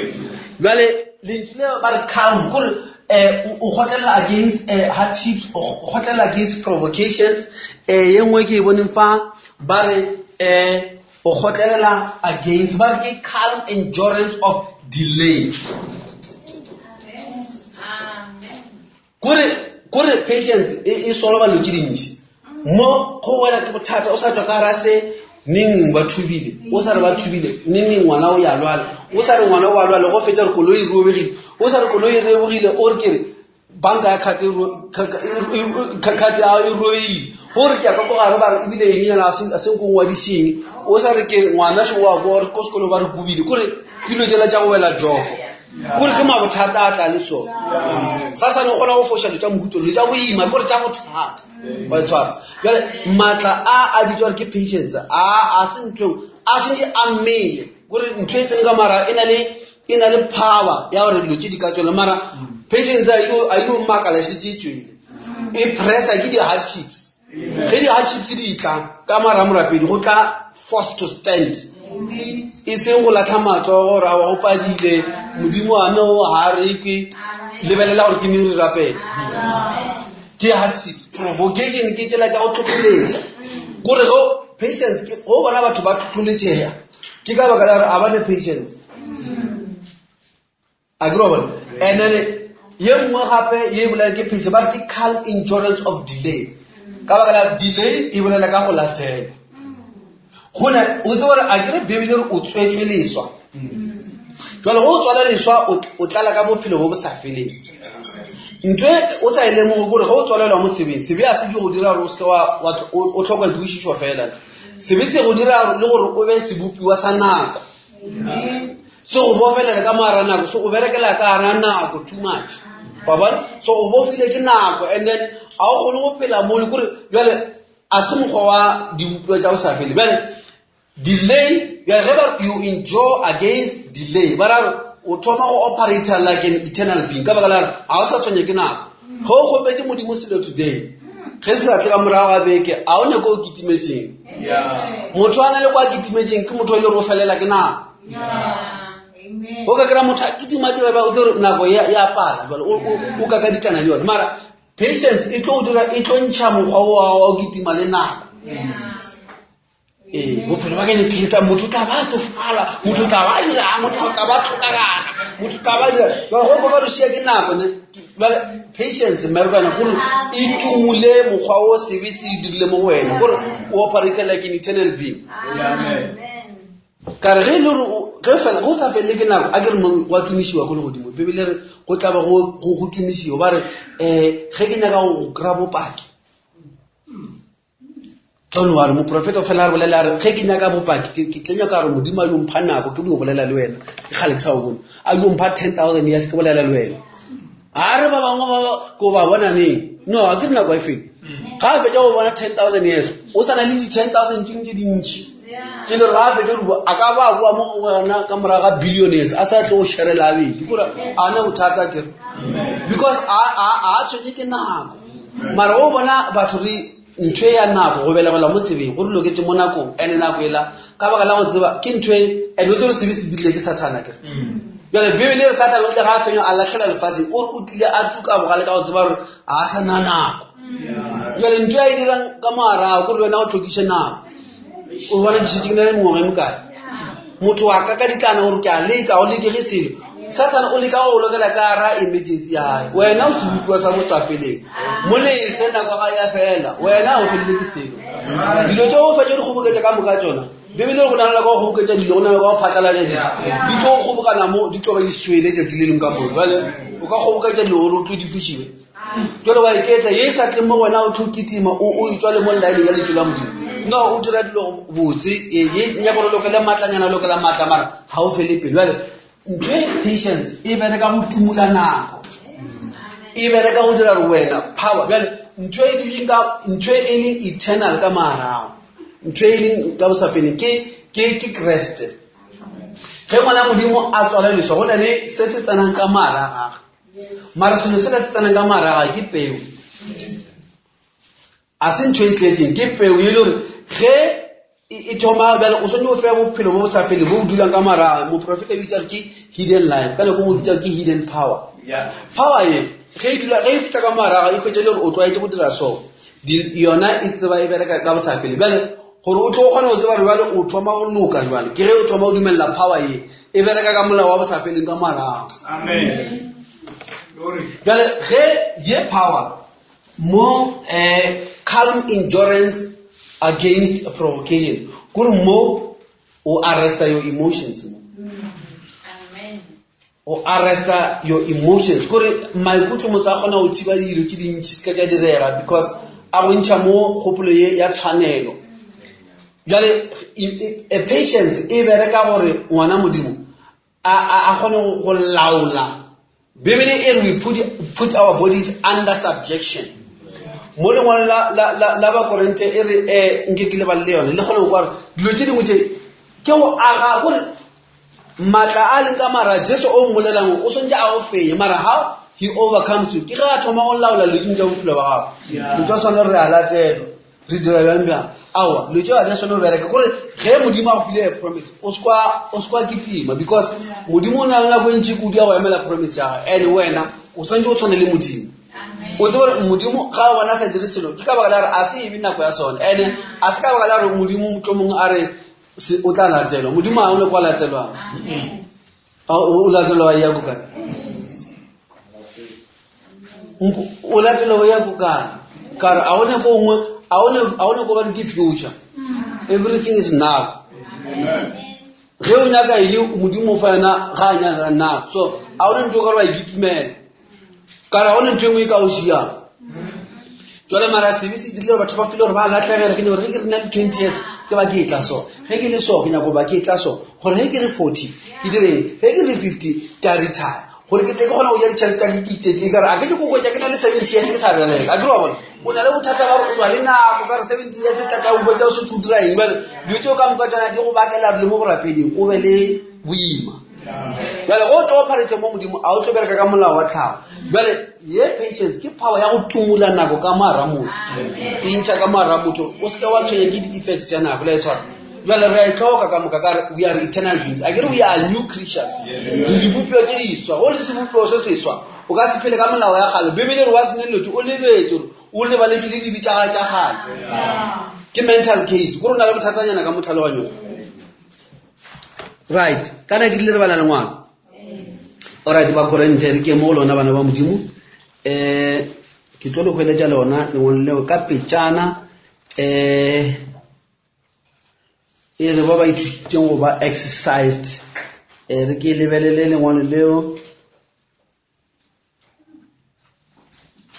Jwale lentšu le ba re calm kore um o kgotlelela against hardships, o kgotlelela against provocations. Ye nngwe ke e boneng fa ba re um o kgotlelela against, ba re ke calm endurance of delay. Kore kore patience e solva dilo tše dintši. Mo go wela ke bothata o sa tswa ka gara se neng ba thubile, o sa re ba thubile neng ngwana o ya lwala, o sa re ngwana o a lwala go fetsa re koloi e robegile, o sa re koloi e rebogile, o re ke re banka ya card ya e robegile, gore ke ya ka ko gare ba re ebile eng yana a se nko ngwadiseng, o sa re ke ngwana šo wa ko ko sekolo ba re kobile, kore ke dilo tsela tša go wela jofo. Kore ke mabothata a tla le sona. Sasane o kgona go foša dilo tša mohuto, dilo tša boima, kore tša bothata. Wa e tshwara. Jwale maatla a a bitswa gore ke patience, a a se ntho a sentse a mmele. Kore ntho e tsene ka mara e na le e na le power ya gore dilo tše di ka tswela mara patience a ilo a ilo makala šetše e tswele. E pressa ke di-hardships. Ge di-hardships di tla ka mara morapedi go tla force to stand. E seng go latlha matsogo gore a wa go padile Modimo a no ha re kwe lebelela gore ke neng re rapela. Ke hardships, provocation ke tsela tša go tlhotlheletša. Kore go patience ke go bona batho ba tlhotlheletšega ke ka baka la gore a ba ne patience. A ke bona. And then ye nngwe gape ye e bolela ke patience, ba re ke calm endurance of delay. Ka baka la delay e bolela ka go latela. Gona o tsebe gore a ke re Bibele re o tswetswe leswa. Jwale go o tswala leswa o tlala ka bophelo bo bo sa feleng. Ntho e o sa e lemoge kore ge o tswalelwa mo sebeng, sebe a se ke go dira gore o seke wa o tlhoka kwešišo fela. Sebe se go dira le gore o be sebopiwa sa nako. Se go bofelela ka mogara nako, se go berekela ka gara nako too much. Wa bona? So o bofile ke nako and then a o kgone go phela mo le kore jwale a se mokgwa wa dibopiwa tša go sa fele. Bjale delay, bjale ge ba you endure against delay, ba ra gore o thoma go operate like an eternal being ka baka la gore ga o sa tshwenye ke nako. Ge o kgopetše Modimo selo today, ge se sa tle ka morago ga beke, a o nyako o kitimetseng. Motho a na le kwa kitimetseng ke motho e le gore o felela ke nako. O ka kry-a motho a kitima dira ba o tsere nako ya pala jwale o ka ka ditlana le yone. Mara patience e tlo dira e tlo ntšha mokgwa wa o kitima le nako. Ee, bophelo ba ke ne ke tla motho tla ba tsofala, motho tla ba dira, motho tla ba tlhokagala, motho tla ba dira. Jwale go ba re sia ke nako ne. Jwale patience mmerekwana gore e tumule mokgwa o sebe se dirile mo go wena gore o operate like an eternal being. Ka re ge e le gore ge fela go sa felele ke nako a ke re mong wa tumišiwa ko legodimo. Bibele re go tla ba go go tumišiwa ba re ge ke nyaka go kry-a bopaki. Don't worry, moprofeta o fela a re bolela a re ge ke nyaka bopaki ke tla nyaka gore Modimo a yo mpha nako ke yo bolela le wena. Ke kgale ke sa o bone. A yo mpha 10,000 years ke bolela le wena. A re ba bangwe ba ko ba bona neng? No, a ke re nako e feng. Ga a fetša go bona 10,000 years, o sa na le di 10,000 tše dingwe tše dintši. Ke le gore ga a fetša go a ka ba a boa mo go wena ka morago ga billion years, a sa tle go sharela a bedi. Kore a na bothata ke re. Because a tshwenye ke nako. Mara o bona batho re ntho e ya nako go belegelwa mo sebeng go re loketse mo nakong ene nako ela ka baka la go tseba ke ntho e ene o tsere sebe se dirile ke Sathana kere. Jwale Bibele e re Sathane o ile ga a fenywa a lahlela lefatsheng, o re o tlile a tuka bogale ka go tseba gore a sa na nako. Jwale ntho e a e dirang ka moarago kore wena o tlhokiše nako. O bona ke šetše ke na le mengwaga e mokae. Motho wa ka ka ditlana gore ke a leka, o lekege selo. Sathane o leka go lokela ka ra emergency ya hae. Wena o sebopiwa sa bosafeleng. Mo lese nako ga ya fela. Wena o felele ke selo. Dilo tše o fetša di kgoboketša ka moka tšona. Bibele re go nagana ka go kgoboketša dilo, go nagana ka go phatlalatša dilo. Di tlo kgobokana mo, di tlo ba di swele tšatši le lengwe ka moka. Jwale o ka kgoboketša dilo gore o tlo di fišiwe. Jwale wa iketla, ye e sa tleng mo wena o tlo kitima, o e tswale mo line ya lentšu la Modimo. No, o dira dilo botse, ye nyaka gore o lokele matlanyana, lokela matla, mara ga o fele pelo. Jwale ntho e patience e bereka go tumula nako, e bereka go dira gore wena power. Jwale ntho e duleng ka ntho e leng eternal ka marago, ntho e leng ka bosafeleng ke Kreste. Ge ngwana Modimo a tswala leswa, go na le se se tsenang ka mara a gagwe. Mara selo se se tsenang ka mara a gagwe ke peo. A se ntho e tletseng, ke peo e le gore ge E thoma bjale, o swanetše go feya bophelo bo bo sa feleng bo bo dulang ka mara. Moprofeta o bitsa ke hidden life, ka nako o bitsa ke hidden power. Power ye ge e dula, ge e fihla ka maraga, e hwetša e le gore o tlwaetše go dira so, yona e tseba e bereka ka bo sa fele. Bjale gore o tlo kgona go tseba gore bjale o thoma go loka, jwale ke ge o thoma go dumelela power ye e bereka ka molao wa bo sa feleng ka marago. Bjale ge ye power mo calm endurance against provocation, kore mo o arresta your emotions, mo o arresta your emotions, kore maikutlo mo sa kgona go thiba dilo tse dintši se ka tša direga, because a go ntšha mo kgopolo ye ya tshwanelo. Bjale a patience e bereka gore ngwana Modimo a kgone go laola. Bibele e re we put our bodies under subjection. Mo lengwalo la Bakorinte e re, nke ke lebale le yone, le kgone go kwa gore dilo tse dingwe tse ke go aga, gore maatla a leng ka mara Jesu o mmolelang o swantse a go fenye, mara how he overcomes you ke ge a thoma go laola dilo tse tsa bophelo ba gago. Dilo tsa tshwana re a latelwa, re dira bjang bjang, aowa, dilo tseo ga di a tshwane go bereka. Kore ge Modimo a go file a promise, o sekwa kitima, because Modimo o na le nako e ntši kudu ya go emela promise ya gagwe, and wena o tshwanetse o tshwane le Modimo. O tsebe gore Modimo ga o bona a sa dire selo, ke ka baka la gore a se ebe nako ya sone, and a se ka baka la gore Modimo mohlomongwe a re o tla latelwa. Modimo ga o ne kwa latelwang. O latelwa ya ko kae? O latelwa ya ko kae? Ka re a one ko nngwe, a one ko ba re ke future. Everything is now. Ge o nyaka eng, Modimo o fa yona, ga a nyaka now. So a one ntho o ka re wa e kitimela. Ka re a one ntho e nngwe e ka o šiang. Jwale mara sebe se dirile gore batho ba feel gore ba latlhegela. Ke nyaka gore ge ke re na le 20 years ke ba ke e tla so, ge ke le so ke nyaka go ba ke e tla so, gore ge ke re 40 ke direng, ge ke re 50 ke a retire, gore ke tle ke kgone go ja ditšhelete tša ke ke itetlile. Ka re a ke ke kokotša ke na le 70 years ke sa bereka. A ke re wa bona o na le bothata ba gore o na le nako, ka re 70 years tla tla o botsa o setse o dira eng. Bjale dilo tseo ka moka tsona di go bakela le mo borapeding o be le boima. Bjale go tlo operate mo Modimo, a o tlo bereka ka molao wa tlhago. Bjale ye patience ke power ya go tumula nako ka moara motho, e ntšha ka moara motho, o seke wa tshwenya ke di-effects tša nako. Le a e tshwara? Bjale re a e tlhoka ka moka, ka re we are eternal beings. A ke re we are new creatures, re dibopiwa tše diswa. Go le sebopiwa se seswa, o ka se phele ka molao ya kgale. Bibele re wa senelletše, o lebetse gore o lebaletše le dibe tša gagwe tša kgale. Ke mental case, kore o na le bothatanyana ka mo tlhaloganyong. Right, kana ke tlile re bala lengwalo. Alright, ba Korinthe, re ke mo go lona bana ba Modimo. Ke tlo le hweletša lona lengwalo leo ka petšana. E re ba ba ithuteng go ba exercised. Re ke lebelele lengwalo leo.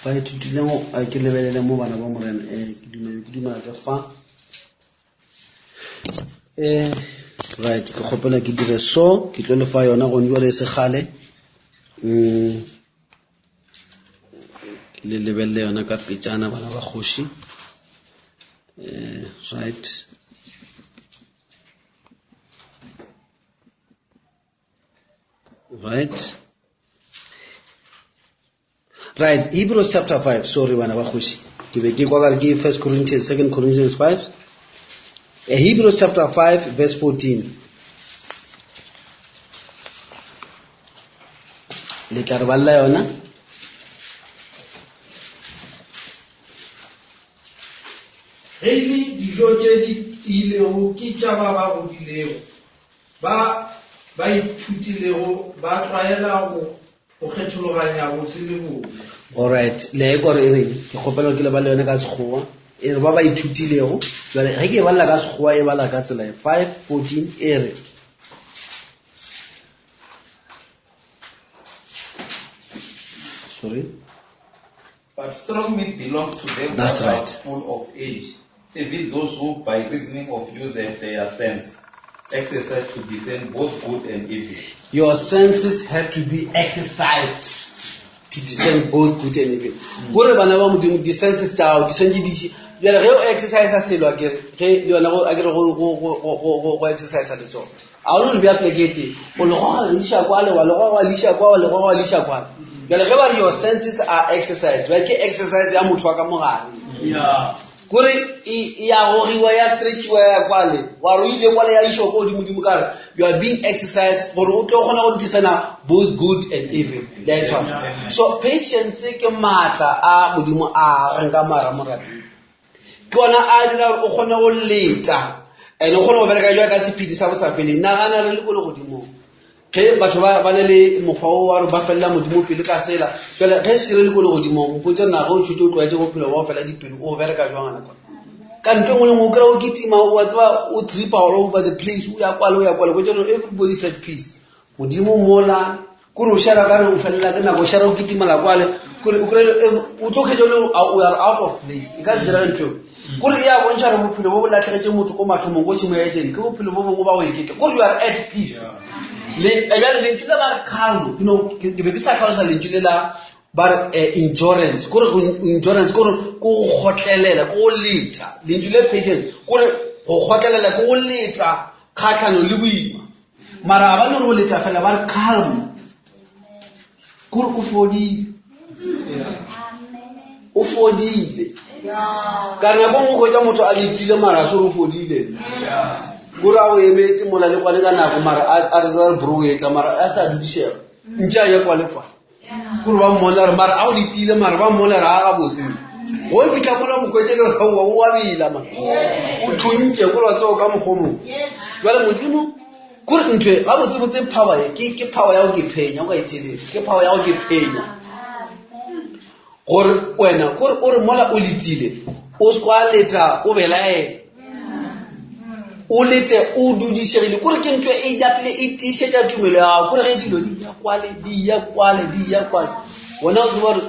Ba ithutileng go, a ke lebelele mo bana ba Morena. Ke dumela, ke dumela ke fa. Right, ke kgopela ke dire so, ke tlo le fa yona gone jwale e se kgale. Le lebelele yona ka petšana bana ba kgoši. Right. Right. Right, Hebrews chapter 5. Sorry, bana ba kgoši. Ke be ke kwa ka re ke 1 Corinthians, 2 Corinthians 5. Hebrews chapter 5 verse 14. Le tla re balla yona. Ge e le dijo tše di tiilego ke tša ba ba godilego, ba ba ithutilego ba tlwaela go go kgethologanya botse le bobe. Alright, le a e kwa gore e reng? Ke kgopela gore ke le bale yone ka Sekgowa. E re ba ba ithutilego. Jwale ge ke e balela ka Sekgowa e bala ka tsela e 5:14 e re. Sorry. But strong meat belongs to them That's that are right. full of age, even those who by reasoning of use have their sense exercised to discern both good and evil. Your senses have to be exercised to discern both good and evil. Gore bana ba Modimo, di-senses tša gago di swantše di tše. Bjale ge o exercise selo, a ke re, ge le yona go, a ke re go, go, go, go, go, go, go exercise letsogo. A o le bea pleke e tee, o le goga le iša kwale, wa le goga wa le iša kwa, wa le goga wa le iša kwale. Bjale ge ba re your senses are exercised, bjale ke exercise ya motho wa ka mogare. Kore e ya gogiwa ya stretchiwa ya kwale wa re o ile kwale ya išwa ko godimodimo ka re you are being exercised gore o tlo kgona go disana both good and evil. Le a e tshwara? So patience ke maatla a Modimo a ageng ka mara morapedi. Ke ona a dira gore o kgone go leta and o kgone go bereka jwa ka sephedi sa bosafeleng. Nagana re le ko legodimong ge batho ba ne le mokgwa o wa gore ba felela Modimo pele ka sela. Jwale ge se re le ko legodimong, mpotse nna ge o tshwetse o tlwaetse bophelo ba go fela dipelo, o bereka jwang gana kwa? Ka ntho e nngwe le nngwe o kry-a o kitima, wa tseba o tripa all over the place, o ya kwale, o ya kwale, ko everybody is at peace. Modimo mola kore o shara ka re o felela ke nako, o shara o kitimela kwale, kore o kry-e o tlo kgetha le o are out of place. E ka se dira ntho eo. Kore e ya bontšha gore bophelo bo bo latlhegetse motho ko mathomong ko tšhimo ya Edene ke bophelo bo bongwe ba go iketla. Kore you are at peace. Le bjale lentšu le ba re calm, you know, ke be ke sa hlalosa lentšu le la ba re endurance. Kore go endurance kore ke go kgotlelela, ke go leta. Lentšu le patience kore go kgotlelela ke go leta kgatlhanong le boima. Mara ga ba no re go leta fela, ba re calm. Kore o fodile. O fodile. Ka nako nngwe go hwetša motho a letile mara a se gore o fodile. Kore a o emetse mola le kwane ka nako mara a re re bro o etla mara a sa dudišega. Ntše a ye kwa le kwa. Kore ba mmona re mara a o letile mara ba mmona re a gabotse. Go fitlha mola mokwetse le gore o a bela man. O thuntše kore wa tseba ka mokgwa o mongwe. Jwale Modimo kore ntho e gabotsebotse power e ke power ya go ke phenya, o ka e theeletša. Ke power ya go ke phenya. Gore wena kore o re mola o letile, o se kwa leta o belaela. O lete o dudišegile. Kore ke ntho e napile e tiišetša tumelo ya gago. Kore ge dilo di ya kwale, di ya kwale, di ya kwale. Wena o tseba gore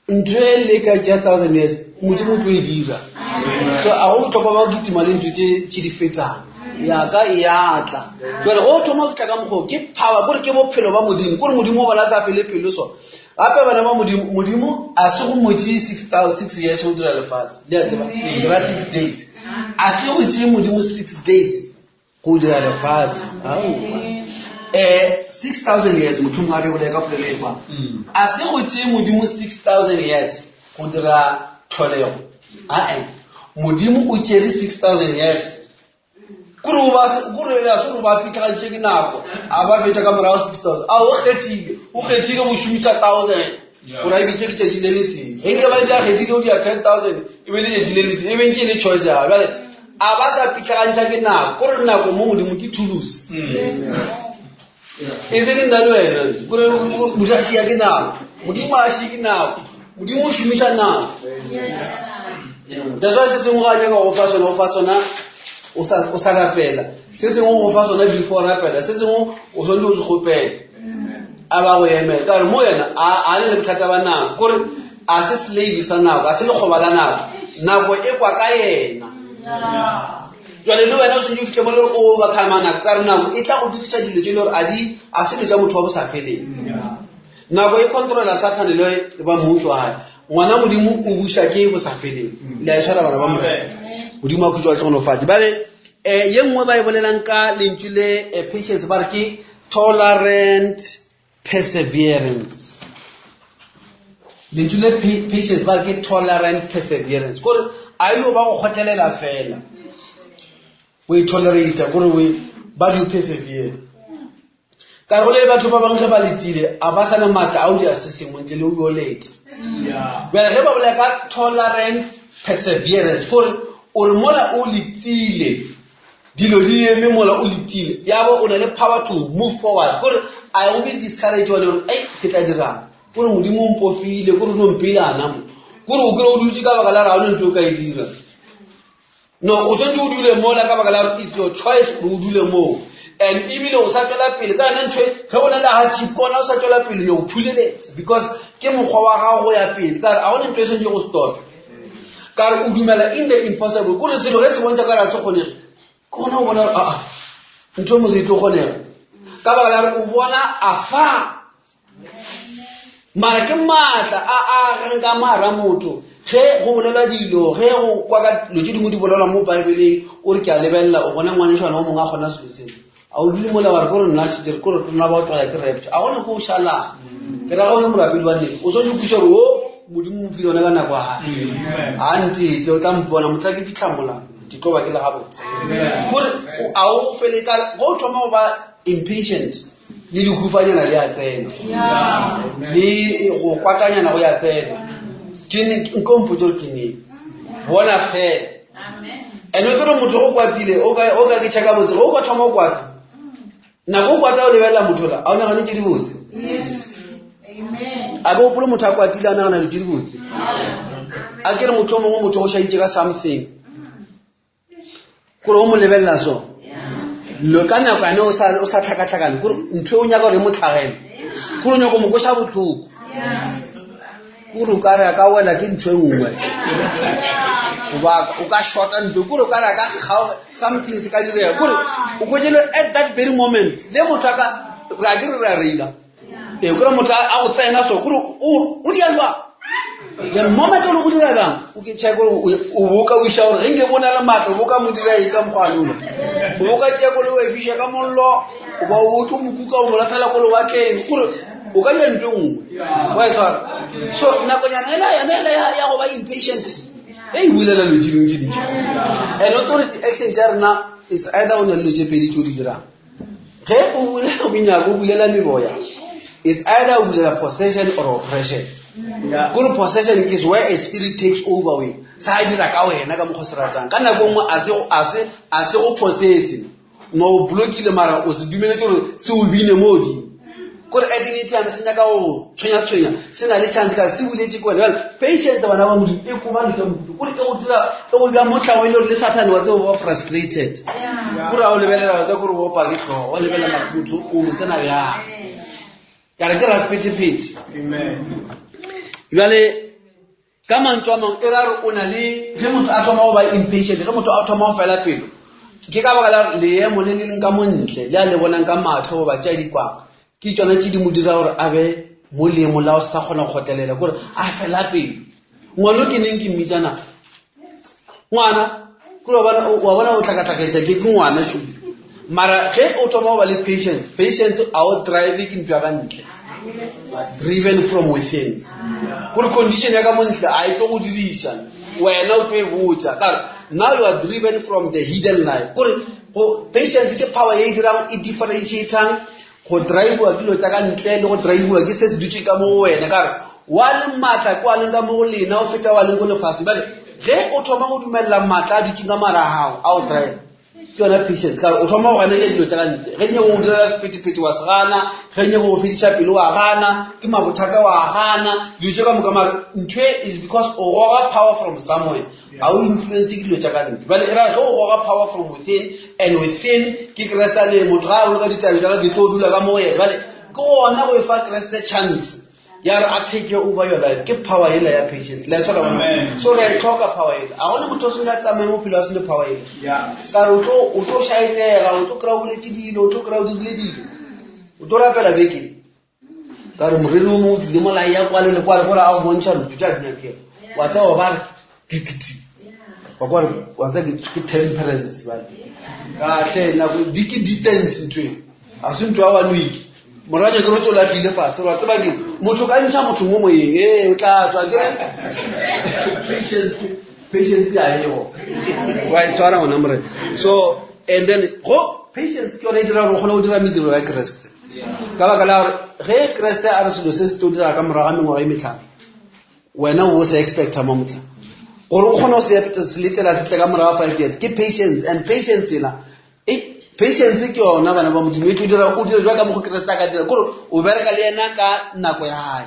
ntho e le ka tša 1000 years, Modimo o tlo e dira. So a go bohlokwa ba go kitima le ntho tše di fetang. Ya ka e ya tla. Jwale go thoma go fihla ka mokgwa o, ke power, kore ke bophelo ba Modimo. Kore Modimo o bona sa fele pelo so. Gape bana ba Modimo, Modimo a se go mo tšee 6 years go dira lefatshe. Le a tseba? Ke ra 6 days. A se go tšee Modimo 6 days go dira lefatshe. Aowa. 6,000 years, motho mongwe a re bolele ka polelo e kwa. A se go tšee Modimo 6,000 years go dira tlholego. Ae. Modimo o tšere 6,000 years. Kore o ba, kore ya se gore ba fitlhagantše ke nako, a ba fetša ka morago 6,000. A o kgethile, o kgethile go šomiša 1,000. Gore a e bitše letšatši le letee. Ge nke ba ntše a kgethile go dira 10,000, e be letšatši le letee, e be ntše e le choice ya gagwe. Bjale, a ba sa fitlhagantšha ke nako, kore nako mo Modimo ke thulusi. E se ke nna le wena, kore motho a šia ke nako. Modimo a šie ke nako. Modimo o šomiša nako. That's why se sengwe ga a nyaka go fa sona, o fa sona o sa rapela. Se sengwe go fa sona before rapela, se sengwe o swanetše o se kgopele. A ba go emela. Ka gore mo yena a le le bothata ba nako, kore a se slave sa nako, a se lekgoba la nako. Nako e kwa ka yena. Jwale le wena o swanetše o fihle mo le gore o overcome nako, ka gore nako e tla go diriša dilo tše e le gore a se dilo tša motho wa bo sa feleng. Nako e controla Sathane le ba mmušo wa hae. Ngwana Modimo o buša ke bo sa feleng. Le a e tshwara bana ba Morena. Modimo a khutšo a hlogonofatše. Bale ye nngwe ba e bolelang ka lentšu le patience ba re ke tolerant perseverance. Lentšu le patience ba re ke tolerant perseverance. Kore a yo ba go kgotlelela fela. O e tolerate kore o ba di persevere. Ka go le batho ba bangwe ge ba letile a ba sa na maatla a o dira se sengwe ntle le o yo leta. Bjale ge ba bolela ka tolerant perseverance, gore o re mola o letile dilo di eme mola o letile, ya bo o na le power to move forward, gore a o be discourage wa le gore ei ke tla dirang, gore Modimo o mpofile, gore o no mpeile ana mo, gore o kry o dutse ka baka la gore ga o ne ntho o ka e dira. No, o swanetše o dule mola ka baka la gore it's your choice gore o dule moo. And ebile o sa tšwela pele ka yona ntho e, ge o na le hardship ke gona o sa tšwela pele yo thuleletša, because ke mokgwa wa gago go ya pele, ka gore ga gona ntho e swanetše go stop. Ka gore o dumela in the impossible, kore selo ge se bontšha ka gore ga se kgonege, ke gona o bona gore aa ntho e mose e tlo kgonega, ka baka la gore o bona afa. Mara ke maatla a a reng ka mara motho ge go bolelwa dilo, ge go kwa ka dilo tše dingwe di bolelwa mo Bibeleng, o re ke a lebelela, o bona ngwanešwana o mongwe a kgona selo seo. A o dule mola wa re kore nna šetše, kore rona ba o tlwaya ke rapture. A gona ko o šalang. Ke ra go le morapedi wa nnete, o swanetše go kwešiša gore o. Modimo o mphile yona ka nako ya gage. A ntete o tla mpona motla ke fitlha mola ke tlo ba ke le gabotse. Gore a o fele ka go o thoma go ba impatient le dihufanyana le a tsena le go kwatanyana go ya tsena. Ke ne nko mpotse gore ke neng. Bona fela. And o tsere motho go kwatile o ka ke checka botse go ka thoma o kwata. Nako o kwata o lebelela motho la a o nagane tše di botse. A ke gopole motho a kwatile a nagana dilo tše di botse. A ke re motho o mongwe motho o šaitše ka something. Kore o mo lebelela so. Lo ka nako yane o sa tlhakatlhakane kore ntho e o nyaka gore e mo tlhagele. Kore o nyaka mo kweša botlhoko. Kore o ka re a ka wela ke ntho e nngwe. Goba o ka shota ntho kore o ka re a ka kgaoga something se ka direga. Kore o kwetse le at that very moment le motho a ka ra ke re re a reila. Ee kore motho a go tsena so kore o dia jwang. The moment o re o dira bjang o ke check gore o bo ka wiša gore ge nke bo na le maatla o bo ka mo dira eng ka mokgwa ola. O bo ka tšea koloi wa e fiša ka mollo goba o tlo mo kuka o mo latlhela ko lewatleng kore o ka dira ntho e nngwe wa e tshwara. So nakonyana ela yona ela ya go ba impatient e e bulela dilo tše dingwe tše dintši. And o tsore di-action tša rena is either o na le dilo tše pedi tše o di dirang. Ge o bulela menyako o bulela meboya is either o bulela possession or oppression. Kore possession is where a spirit takes over we sa dira ka wena ka mokgwa o se ratang. Ka nako nngwe a se go possess no o blokile mara o se dumeletse gore se o bine mo godimo. Kore at any time se nyaka go tshwenya-tshwenya se na le chance ka se buletse ke wena. Jwale patience bana ba Modimo e koba dilo tsa mohuta kore e go dira e go bja motlha o e le gore le Sathane wa tseba o ba frustrated. Kore a o lebelela wa tseba kore o opa ke tlhogo wa lebelela motho o mo tsena bjang. Ka re ke rasephethephethe. Jwale ka mantswe a mangwe e ra re o na le ge motho a thoma go ba impatient ge motho a thoma go fela pelo ke ka baka la leemo le le leng ka montle le a le bonang ka matlho goba tša dikwang ke tsona tše di mo dira gore a be mo leemo la go sa kgona go kgotlelela kore a fela pelo. Ngwana o ke neng ke mmitsana ngwana kore wa bona o tlhakatlhaketša ke ngwana shu mara ge o thoma go ba le patience patience a o drive ke ntho ya ka ntle driven from within kore condition ya ka mo ntle a e tlo go diriša wena o tlo e botša ka re now you are driven from the hidden life kore go patience ke power ye e dirang e differentiatang go drivewa ke dilo tša ka ntle le go drivewa ke se se dutše ka mo go wena ka re wa leng maatla ke wa leng ka mo go lena o feta wa leng ko lefase. Bjale ge o thoma go dumelela maatla a dutšeng ka mara a gago a o drive ke yona patience ka re o thoma go ganetša dilo tša ka ntle ge nyako go direla sephethephethe wa se gana ge nyako go fediša pelo wa gana ke mabothata wa gana dilo tše ka moka mara ntho e is because o goga power from somewhere ga o influence ke dilo tša ka ntle. Bjale e ra ge o goga power from within and within ke Kreste a le motho ga a boloka ditaelo tša ka ke tlo dula ka mo go yena. Bjale ke gona go e fa Kreste chance ya re a take over your life ke power ela ya patience. La e tshwara bona? Amen. So re a e tlhoka power ela. A gona motho o seng a tsamaye bophelo a sene power ela. Ka re o tlo shaetsega, o tlo kry-a o boletse dilo, o tlo kry-a o dirile dilo. O tlo rapela beke. Ka re moreri o mongwe o tlile molai ya kwale le kwale gore a go bontšha ntho tša di nyakega. Wa tseba ba re dikiti. Wa kwa re wa tseba ke temperance jwale. Kahle nako di ke distance ntho e. A se ntho ya one week. Moranya ke re tlo lahlile fase wa tseba ke motho ka ntšha motho mo moyeng ee o tla tswa ke re patience patience ya ego wa e tshwara ngwana morena. So and then go patience ke yone e dira gore o kgone go dira mediro ya Kreste. Ka baka la gore ge Kreste a re selo se se tlo dira ka morago ga mengwaga e metlhano wena o se expecta mo motlha gore o kgone go se letela se tle ka morago ga 5 years ke patience and patience ela e patience ke yona bana ba Modimo e tlo dira o dire jwa ka mokgwa Kreste a ka dira kore o bereka le yena ka nako ya hae.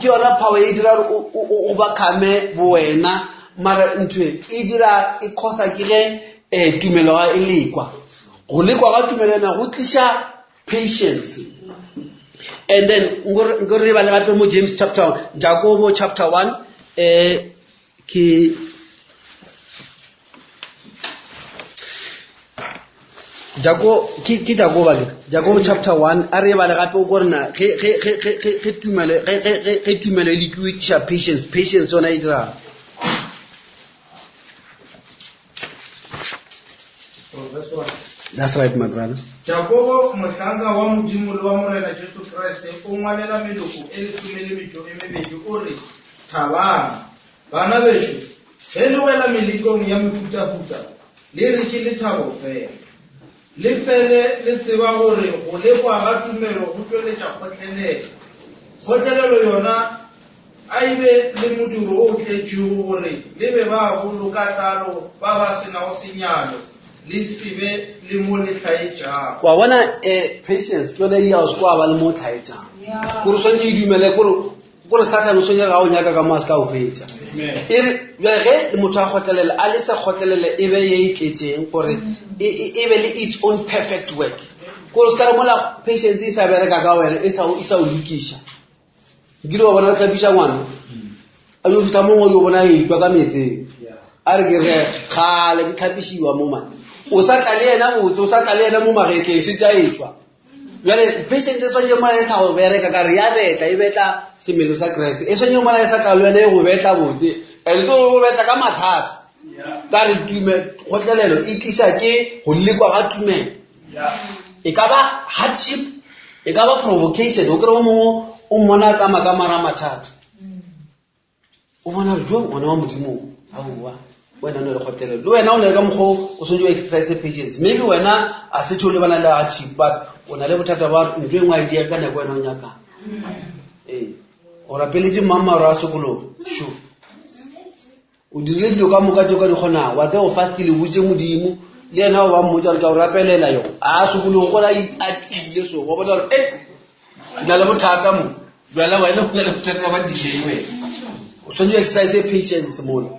Ke yona power e dira gore o overcome bo wena mara ntho e e dira e causa ke ge tumelo ga e lekwa. Go lekwa ga tumelo yona go tliša patience. And then nkore re bale gape mo James chapter Jakobo chapter 1 ke Jakobo ke Jakobo ke Jakobo chapter 1 a re bale gape o ko rena ge ge ge ge ge ge tumelo ge ge ge ge tumelo e lekiwe tliša patience patience yona e dira That's right, my brother. Jakobo mohlanka wa Modimo le wa Morena Jesu Kriste o ngwalela meloko e lesome le metšo e mebedi o re. Thabang. Bana bešo, ge le wela melekong ya mehutahuta, le re ke lethabo fela. Le fele le tseba gore go lekwa ga tumelo go tšweletša kgotlelelo. Kgotlelelo yona a e be le modiro o tletšego gore le be ba bolo ka tlalo, ba ba se nago senyalo, le se be le mo le hlaetšago. Wa bona, eh, patience ke yone e ya o se kwa ba le mo tlhaetšang. Gore o swanetše e dumele gore gore sathane o swanetše ga o nyaka ka mo a se ka o hwetša. E re bjale ge motho a kgotlelela, a lese kgotlelele e be ye e tletšeng gore e, e, e be le its own perfect work. Gore o se ka re mola patience e sa bereka ka wena, e sa e sa o lokiša. Nkile wa bona o tlhapiša ngwana, a yo fihla mongwe yo bona e tšwa ka meetseng. A re ke re kgale ke tlhapišiwa mo man. O sa tla le yena botse, o sa tla le yena mo magetleng, šetše a etšwa. Bjale patient e swanetše mola e sa go bereka ka re ya betla, e betla semelo sa Kreste. E swanetše mola e sa tla le wena e go betla botse. And to go betla ka mathata. Ka re tume kgotlelelo e tliša ke go lekwa ga tumelo. E ka ba hardship, e ka ba provocation. O kry o mongwe o mmona a tsamaya ka mara mathata. O bona gore jo ngwana wa Modimo, aowa, wena o ne le kgotlelelo. Le wena o ne le ka mokgwa o swanetše o exercise patience. Maybe wena a se tšho lebana le hardship, but o na le bothata ba ntho e nngwe a e dia ka nako wena o nyakang. Ee, o rapeletše mmamaro a sokologe, sure. O dirile dilo ka moka tše o ka di kgonago, wa tseba o fastile, o botše Modimo, le yena o ba mmotša gore ke a o rapelela yo. A sokologe gore a tiile so, wa bona gore e ke na le bothata mo. Bjale wena o na le bothata ba delay wena. O swanetše o exercise patience mola.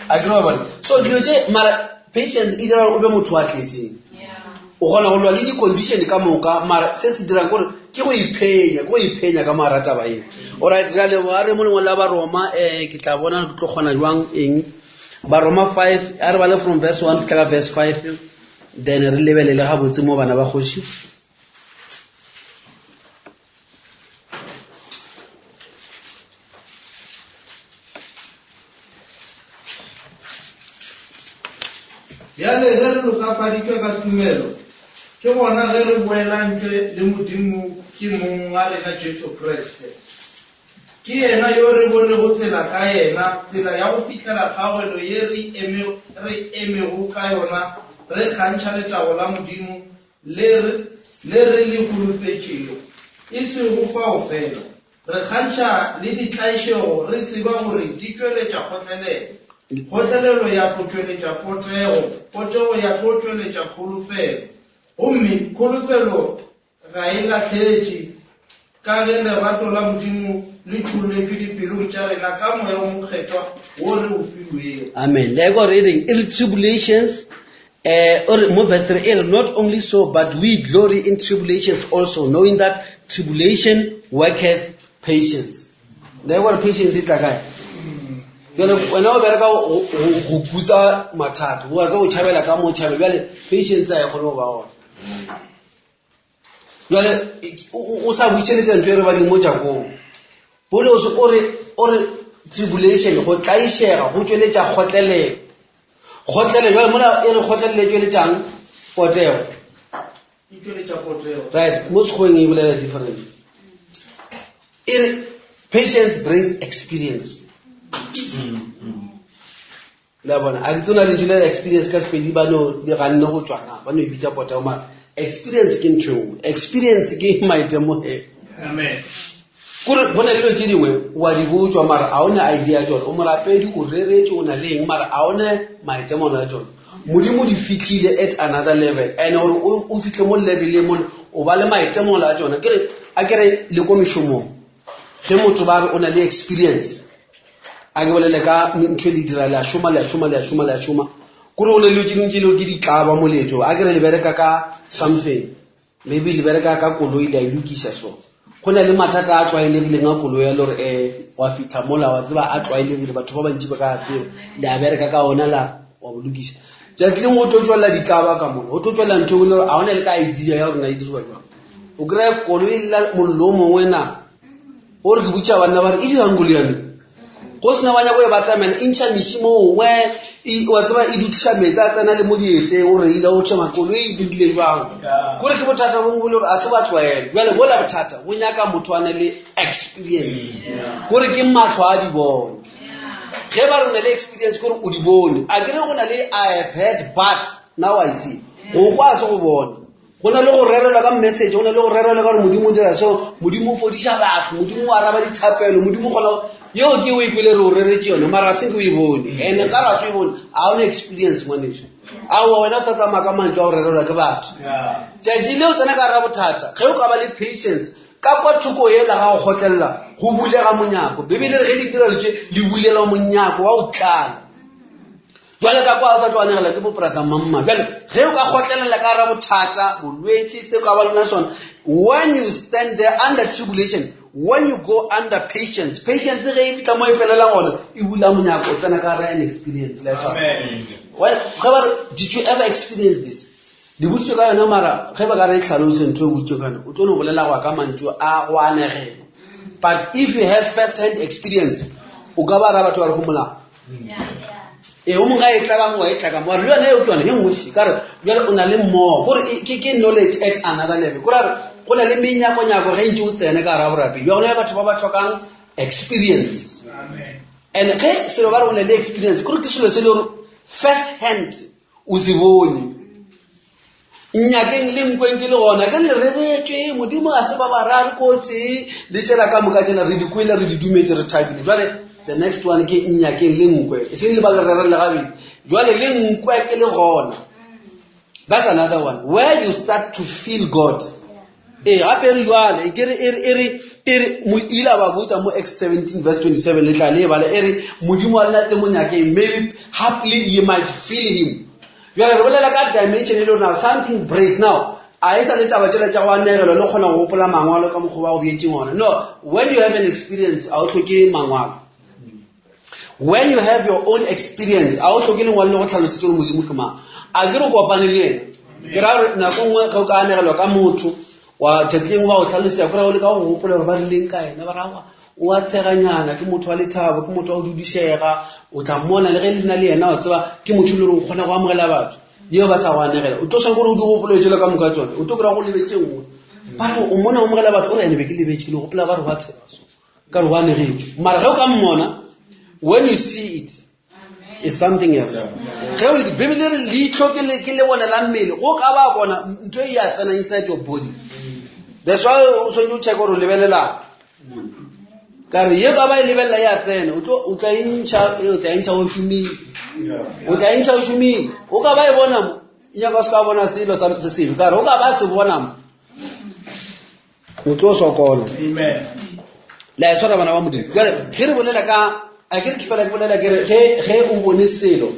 A ke re wa bona. So dilo tše mara patience e dira gore o be motho wa tletšeng. O kgona go lwa le di-condition ka moka, mara se se dirang kore ke go iphenya, ke go iphenya ka mara taba eo. Alright, re a leboga, re mo lengwe la Baroma, eh, ke tla bona ke tlo kgona jwang eng. Baroma 5, a re bale from verse 1 fihla ka verse 5, then re lebelele gabotse mo bana ba kgoši. Bjale ge re lokafaditšwe ka tumelo, ke gona ge re boelantšwe le Modimo ke Mong wa rena Jesu Kriste. Ke yena yo re bonego tsela ka yena, tsela ya go fihlela kgaogelo ye re eme, re emego ka yona, re kgantšha letago la Modimo le re, le re le holofetšego. E sego fao fela, re kgantšha le ditlaišego re tseba gore di tšweletša kgotlelelo. Kgotlelelo ya tlo tšweletša potego, potego ya tlo tšweletša kholofelo. Gomme kholofelo ga e lahletše, ka ge lerato la Modimo le tšholletšwe dipelong tša rena ka Moya wo Mokgethwa wo re o filwego. Amen. Le gore e reng? E re tribulations, eh, o re mo verse 3 e re not only so, but we glory in tribulations also, knowing that tribulation worketh patience. Le gore patience e tla kae? Bjale wena o bereka go kutsa mathata, o tla o tšhabela ka mo tšhabela. Bjale patience a e kgone go ba gona. Jwale o sa buitšheletsa ntho e re bading mo Jakong. Paulos o re o re tribulation go tlaišega go tšweletša kgotlelelo. Kgotlelelo jwale mola e re kgotlelelo e tšweletšang potego. E tšweletša potego. Right, mo sekgoweng e bolela different. E re patience brings experience. Le a bona, a ke tsona lentšu la experience ka Sepedi ba no le ganne go tšwa na, ba no e bitša potego, mara experience ke ntho e nngwe. Experience ke maitemogelo. Amen. Kore go na le dilo tše dingwe wa di botšwa mara a o ne idea ya tšona. O morapedi, o reretše, o na le eng, mara a o ne maitemogelo a tšona. Modimo di fihlile at another level, and gore o fihle mo leveleng mole o ba le maitemogelo a tšona. Ke re, a ke re le ko mešomong, ge motho ba re o na le experience, a ke bolele ka ntho e le dira, le a šoma, le a šoma, le a šoma, le a šoma, kore go ne dilo tše dingwe tše lego ke ditlaba moletšo, a ke re le bereka ka something, maybe le bereka ka koloi, le a e lokiša so. Go na le mathata a tlwaelegileng a koloi a le gore, wa fitlha mola, wa tseba a tlwaelegile, batho ba bantši ba ka tseba, le a bereka ka ona la wa bo lokiša. Tšatši lengwe go tlo tšwelela ditlaba ka mola, go tlo tšwelela ntho e nngwe le gore ga o na le ka idea ya gore na e dirwa jwang. O kry-a koloi la mollo o mongwe na, o re ke botša banna ba re e dirang koloi ya me? Go sena wa nyako e batamela e ntšha meši mongwe wa tseba e dutliša meetse a tsena le mo dietseng o reile o tšhema koloi e dirile jwang. Kore ke bothata bongwe bo le gore a se ba tlwaele. Bjale bola bothata bo nyaka motho a ne le experience. Kore ke mahlo a di bone. Ge ba re o na le experience kore o di bone. A ke re go na le I have heard but now I see. Go kwa a se go bona. Go na le go rerelwa ka message, go na le go rerelwa ka gore Modimo o dira so, Modimo o fodiša batho, Modimo o araba dithapelo, Modimo o kgona go-, yeo ke o e kwele re o reretse yone, mara se ke o e bone. And ka ra se o e bone, ga o na experience ngwaneso. Aowa wena o sa tsamaya ka mantšu a go rerelwa ke batho. Tšatši le o tsena ka gara bothata, ge o ka ba le patience, ka kwa thoko yela ga go kgotlelela, go bulega monyako. Bibele e re ge ditirelo tše le bulelwa monyako wa go tlala. Jwale ka kwa o sa tlo anegela ke boprata mamma. Jwale ge o ka kgotlelela ka gara bothata, bolwetši, se ka ba lona sona, when you stand there under tribulation, when you go under patience, patience ge e fihla mo e felelang gona, e bula monyako, o tsena ka gara an experience. Le tshwana. Amen. Well, ge ba re, did you ever experience this? Di boditswe ka yona mara ge ba ka re e tlhalose ntho e boditswe ka yona, o tlo no bolela go ya ka mantšu a go anegela. But if you have first hand experience, o ka ba ra batho ba re go molao. Ee, o mongwe a e tla ba mongwe a e tla ka mo. Re le yone eo ke yone e nngwe še. Ka re bjale o na le more. Gore ke knowledge at another level. Kore re go na le menyakonyako ge ntse o tsene ka gare borapedi. Bja gona batho ba ba tlhokang experience. Amen. And ge selo ba re o na le experience, kore ke selo se le gore first hand o se bone. Nnyakeng le nkweng ke le gona, ke le reretšwe, Modimo ga se ba bararo ko tee, le tšela ka moka tšela re di kwele, re di dumetše, re thabile. Jwale the next one ke nnyakeng le nkwe, e seng le ba le rerele gabedi. Jwale le nkwe ke le gona. That's another one where you start to feel God. Ee, gape re jwale, ke re, e re, e re, e re, mo ile a ba botša mo Acts 17 verse 27, le tla le e bala, e re, Modimo wa lena le mo nyakeng, maybe happily ye might feel him. Bjale re bolela ka dimension e le gore now something breaks now. A e sa le taba tšela tša go anegelwa le kgona go gopola mangwalo ka mokgwa wa go beetšeng ona. No, when you have an experience, a o hloke mangwalo. When you have your own experience, a o hloke lengwalo le go tlhalosetse gore Modimo ke mang. A ke re kopane le yena. Ke ra gore nako nngwe ge o ka anegelwa ka motho, wa thatleng ba go tlhalosetsa, ke ra o leka go gopola gore ba rileng ka yena, ba ra wa, o a tsheganyana, ke motho wa lethabo, ke motho wa go dudišega, o tla mmona le ge le na le yena, wa tseba ke motho e le gore o kgona go amogela batho. Yeo ba sa go anegela, o tlo swanela gore o di gopole tšela ka moka tsone, o tlo kry-a go lebetse nngwe. Ba re o mmona o amogela batho, o re ene be ke lebetse, ke no gopola ba re wa tshega so, ka re o anegetšwe. Mara ge o ka mmona, when you see it, is something else. Ge o di Bibele re leihlo ke le, ke le bone la mmele, go ka ba bona ntho e ya tsena inside your body. That's why o tshwanetse o check gore o lebelelang. Ka re ye ka ba e lebelela ya tsena, o tlo, o tla e ntšha, o tla e ntšha o šomile. O tla e ntšha o šomile. O ka ba e bona mo, e nyaka o se ka bona selo sa se sebe. Ka re o ka ba se bona mo, o tlo sokola. Amen. La e tshwara bana ba Modimo. Jwale ge re bolela ka, a ke re ke fela ke bolela ke re ge o bone selo,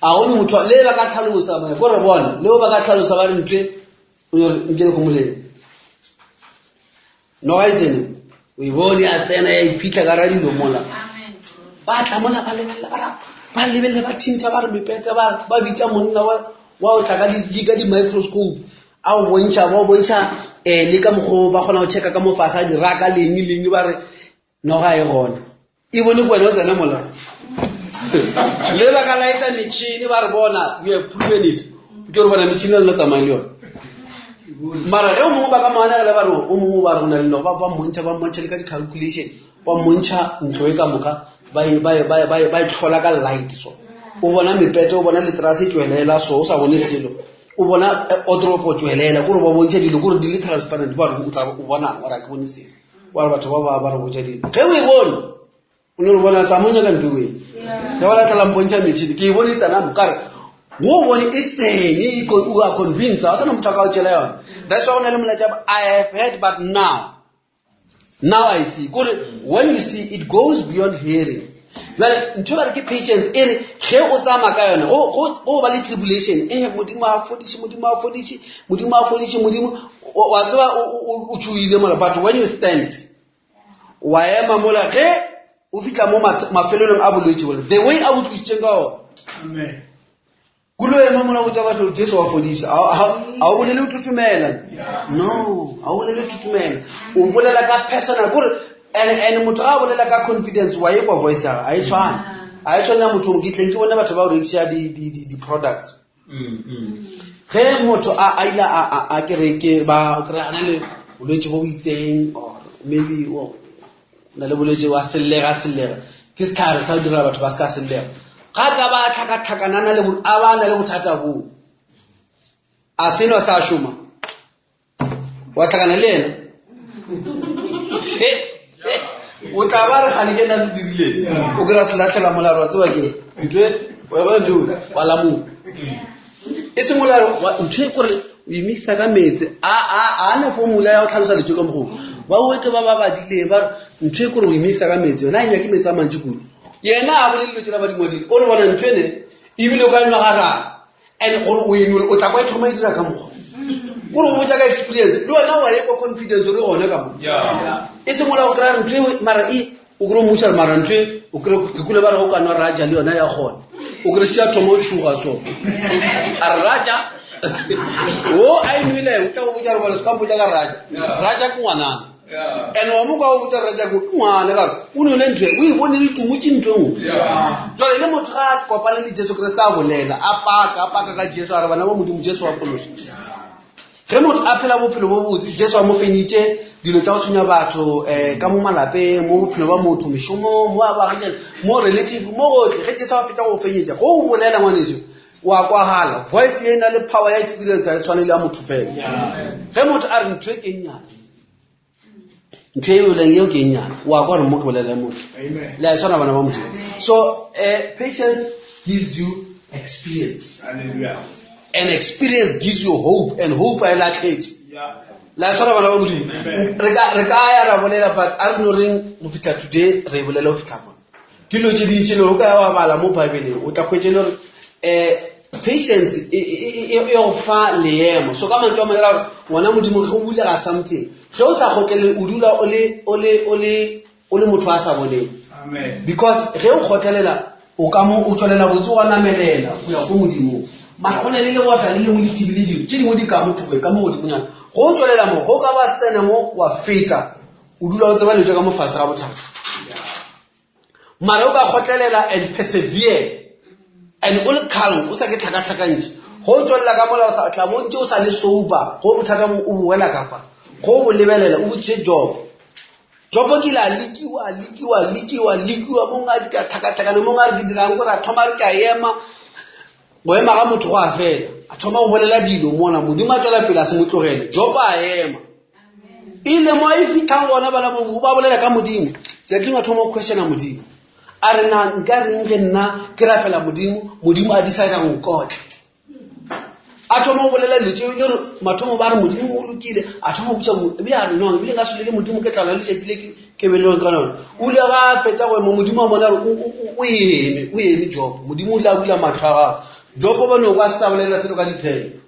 a go ne motho le ba ka tlhalosa bone, ko re bona, le ba ka tlhalosa ba re ntle, o yo re nke le go molemo. Noga e tsene, o e bone ya tsena ya iphitlha ka ra dilo mola. Ba tla mola ba lebelela, ba ra, ba lebelele ba thintha ba re mepete, ba bitša monna wa o tla ka di, ka di-microscope. A o bontšha, ba o bontšha, le ka mokgwa ba kgona go checka ka mo fase a diraka leng leng, ba re noga e gona. E bone ke wena o tsena mola. Le ba ka laetsa metšhini ba re bona, you have proven it. Ke re bona metšhini ya lona tsamaya le yona. Mara ge o mongwe ba ka mo anegela ba re o mongwe ba re o na le noga, ba mmontšha, ba mmontšha le ka di-calculation, ba mmontšha ntlo e ka moka, ba e tlhola ka light so. O bona mepete, o bona leterase e tswelela so, o sa bone selo. O bona wardrobe tswelela, kore ba bontšha dilo, kore di le transparent, ba re o tla o bona, wa re ha ke bone selo. Wa re batho ba ba ba re botša dilo. Ge o e bone, o ne re bona tsa mo nyaka ntho e. Ge ba tla la mpontšha metšhini, ke e bone e tsena mo, ka re, go bone e tsene, e o a convince, ha o sana motho a ka o tšela yona. That's why o na le molaetša, I have heard, but now, now I see. Kore, when you see, it goes beyond hearing. Jwale, ntho ba re ke patience, e re, ge o tsamaya ka yona, go ba le tribulation, Modimo a fodiše, Modimo a fodiše, Modimo a fodiše, Modimo, wa tseba, o tšhohile mola, but when you stand, wa ema mola, ge o fihla mo mafelelong a bolwetši bola, the way a bo tlisitšeng ka ona. Amen. Kulo ema mola o tša batho, Jesu wa fodiša. A o bolele o thuthumela? No, a o bolele o thuthumela. O bolela ka personal, kore And motho ga a bolela ka confidence wa e kwa voice ya ga a e tshwane, a e tshwane ya motho. Ke tleng ke bone batho ba go rekisa di-products. Ge motho a ile a kereke ba o kry-a na le bolwetse bo bo itseng, or maybe o na le bolwetse wa sellega sellega, ke setlhare sa go dira batho ba se ka sellega, ga ka ba tlhakatlhakanana le a ba na le bothata boo, a seno sa šoma, wa tlhakana le ena, o tla ba re gane ke nna se dirileng, o kry-a se latlhela molaro wa tseba ke ntho e, wa bona ntho e, wa lamola e seng molaro ntho e kore o emisa ka metsi a ne formula ya go tlhalosa letso ka mogolo ba oe ke ba ba badileng ba re ntho e kore o emisa ka metsi yona a e nyake metsi a mantši kudu. Yena a bolele dilo tsela ba di ngwadile, o re bona ntho ene ebile o ka enwa gararo and gore o enole o tla kwa e thoma e dira ka mokgwa kore o botsa ka experience le wena wa ye kwa confidence o re gone ka mo e seng ola go kry-a ntho e mara e o kry-e mmuša mara ntho e o kry ke kule ba re go ka nwa raja le yona ya gona o kry se a thoma o tšhoga so a re raja o a e nwele o tla go botsa re bole se ka mpotsa ka raja raja ke ngwanana and wa mo kwa o botsa raja ke ngwana ka o nwele ntho e o e bone le tumotse ntho e nngwe. Jwale le motho ga a kopane le Jesu Kriste a bolela a paka a paka ka Jesu a re bana ba Modimo Jesu wa phološa. Ge motho a phela bophelo bo botse, Jesu a mo fenyitše dilo tša go tshwenya batho um ka mo malapeng, mo bophelo ba motho, mešomong, mo a baagišane, mo relative, mo gotlhe. Ge Jesu a fetša go fenyetša go o bolela ngwaneso wa kwagala voice ye e na le power ya experience, ga e tshwane le ya motho fela. Ge motho a re ntho e ke nnyane, ntho e boleng eo ke nnyane, wa kwa gore mo ke bolela motho le a e tshwana bana ba Modimo. So patience gives you experience. Hallelujah. And experience gives you hope, and hope a e latlhetse. La tshwana bana ba Modimo. Re ka ya ra bolela, but a re no reng go fitlha today re e bolela go fitlha mona. Ke dilo tse dintši le gore o ka ya wa bala mo Bibleng o tla kgwetše le gore patience e go fa leemo. So ka mantswe a mangwe ra gore ngwana Modimo ge o bulega something, ge o sa kgotlelele o dula o le o le o le o le motho a sa boneng. Amen. Because ge o kgotlelela o ka mo o tswelela botse wa namelela go ya ko Modimong, mara go na le lebota le lengwe le thibile dilo tše dingwe di ka mo thoko ka mo godimonyana. Go o tswelela mo go ka ba tsena mo wa feta, o dula o tseba letswe ka mo fatshe ga bothata. Mara o ka kgotlelela and persevere and o le calm, o sa ke tlhakatlhakantše go o tswelela ka mola o sa tla bo ntse o sa le sober, go bothata bo o bo wela ka kwa go bo lebelela o botše Job. Jobo ke ile a lekiwa a lekiwa a lekiwa a lekiwa mong a di ka tlhakatlhakane mong a re ke dirang kore a thoma re ka ema go ema ga motho go a fela, a thoma go bolela dilo mona Modimo a tswela pele a se mo tlogele. Jobo a ema ile mo a e fitlhang gona bana bo ba bolela ka Modimo tsatsing a thoma go questiona Modimo a re na nka reng ge nna ke rapela Modimo, Modimo a decide go nkotla. A thoma go bolela dilo tse le gore mathomo ba re Modimo o lokile, a thoma go botsa ebile a re no ebile nka se lele Modimo ke tlala letšatši le ke beleng ka lona. O ile ga fetsa go ema Modimo a bona gore o eme, o eme Job. Modimo o ile a bula matlho a gagwe. Job ba no kwa sa bolela selo ka dithebe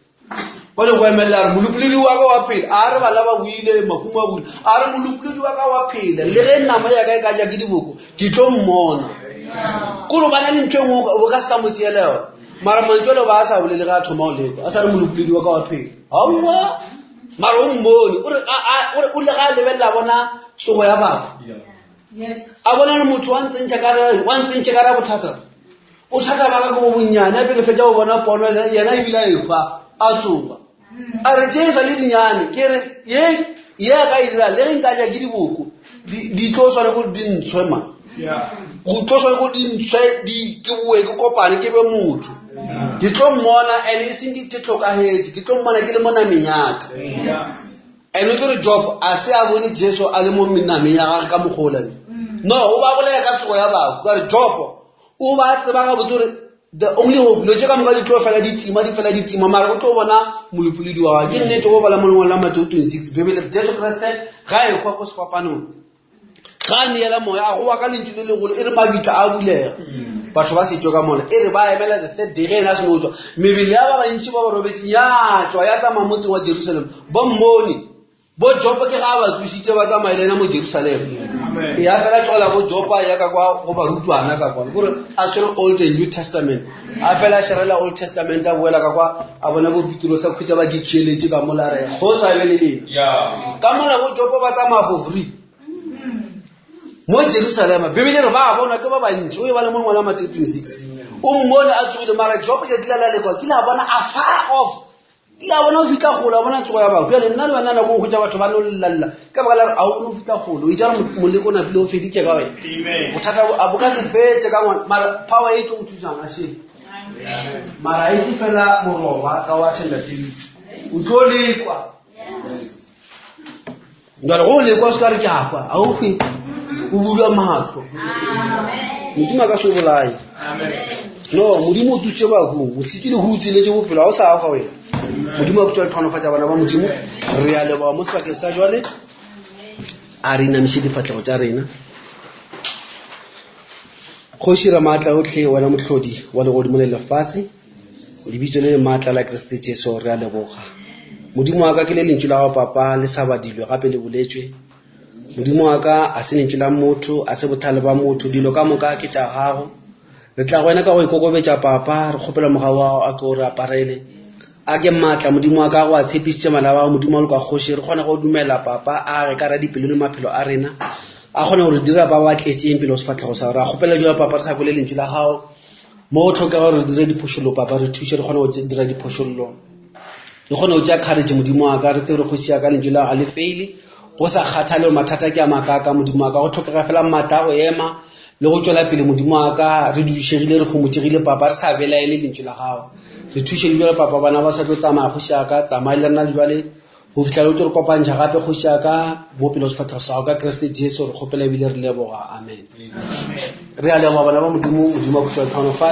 ba le go emelela a re molopoledi wa ka wa phela, a re bana ba buile mahumo a buile, a re molopoledi wa ka wa phela le ge nama ya ka e ka ja ke diboko ke tlo mmona. Kore ba na le ntho e nngwe o ka se sa mo tseela yona, mara mantswe ale ba a sa bolele ge a thoma go lekwa a sa re molopoledi wa ka wa phela, aowa mara o mmone o re o le ga a lebelela bona tsogo ya batho. A bona le motho wa ntsentšha ka ra bothata, bothata ba ka ke bo bonnyane a pele fetša go bona pono yena ebile a ekwa a tsoga a re tše sa le dinyane ke re ye ye a ka e dira le ge nka ja ke diboko di tlo swane gore di ntshwe ma go tlo swane gore di ntshwe di ke boe ke kopane ke be motho ke tlo mmona and e seng ke tlhokagetse ke tlo mmona ke le mo nameng yaka. And o tlo re Job a se a bone Jesu a le mo nameng ya gage ka mogola no o ba bolela ka tsogo ya bahu ka re Job o ba tseba gabotse gore the only hope dilo tše ka moka di tlo fela di tima di fela di tima mara o tlo bona molopolodi wa gagwe. Ke nnete go bala mo lengwalo la Mateo 26 Bibele Jesu Kriste ga e kwa ko sefapanong ga a neela moya a goa ka lentšu le legolo e re mabitla a bulega batho ba setšo ka mona e re ba emela the third day ge ena a seno tswa mebele ya ba bantši ba ba robetseng ya tswa ya tsamaya motseng wa Jerusalem bo mmone bo Jopo ke ga a ba tsositse ba tsamaye le ena mo Jerusalem ya fela tlogela bo Jopa ya ka kwa go barutwana ka kwa kore a tshwere Old and New Testament a fela a sherela Old Testament a boela ka kwa a bona bo Petro sa khutsa ba ditšheletše ka mola re kgotsa be le lena ka mola bo Jopo ba tsamaya for free. Mo Jerusalema, Bibele re ba bona ke ba bantši, o e bale mo ngwana Mateo 26. O mmone a tsogile mara Job tšatši la la lekwa, kile a bona a far off. Kile a bona o fihla kgole, a bona tsogo ya bahu. Bjale nna le wena nako go hwetša batho ba no lla-lla ka baka la gore a o no fihla kgole. O itša gore moleko o napile o feditše ka wena. Bothata bo a bo ka se fetše ka ngwana, mara power e tlo go thusang a shele. Mara e tlo fela moroba ka wa attenda service. O tlo lekwa. Jale go lekwa o se ka re ke a hwa, a o hwe. O bulwa mahlo. Modimo a ka se o bolaye. No, Modimo o tutše bahung. O sitše le go tseletše bophelo, ga o sa hwa wena. Modimo a kutswa tlhonofatša bana ba Modimo. Re a leboga mo sebakeng sa jwale. A re inamiše difahlego tša rena. Kgoši Ramaatla ohle, wena mohlodi wa legodimo le lefase, lebitso le le maatla la Kriste Jesu, re a leboga. Modimo wa ka, ke le lentšu la gago Papa le sa badilwe gape le boletšwe. Modimo wa ka, a se lentšu la motho, a se bohlale ba motho, dilo ka moka ke tša gago. Re tla go wena ka go ikokobetša Papa, re kgopela mogau wa gago a ke o re aparele. A ke maatla Modimo wa ka go a tshepišitše malaba a Modimo wa loka kgoši, re kgone go dumela Papa, a re ka ra dipelo le maphelo a rena, a kgone go re dira ba ba tletšeng pele go sefahlego sa gago. Re a kgopela jalo Papa, re sa kwele lentšu la gago. Mo go tlhokega gore re dire diphošollo Papa, re thuše re kgone go dira diphošollo. Re kgone go tšea courage Modimo wa ka, re tsebe gore kgoši ya ka lentšu la gago ga le faile. Go sa kgathale gore mathata ke a makaka Modimo wa ka, go tlhokega fela maatla a go ema le go tšwela pele Modimo wa ka, re dudišegile, re homotšegile Papa, re sa belaele lentšu la gago. Re thuše le jwale Papa, bana ba sa tlo tsamaya kgoši ya ka, tsamaya le rena le jwale go fihla le tlo re kopantšha gape kgoši ya ka mo pele go sefahlego sa gago ka Kriste Jesu re kgopela ebile re leboga. Amen. Re a leboga bana ba Modimo, Modimo a go tlhonofatše.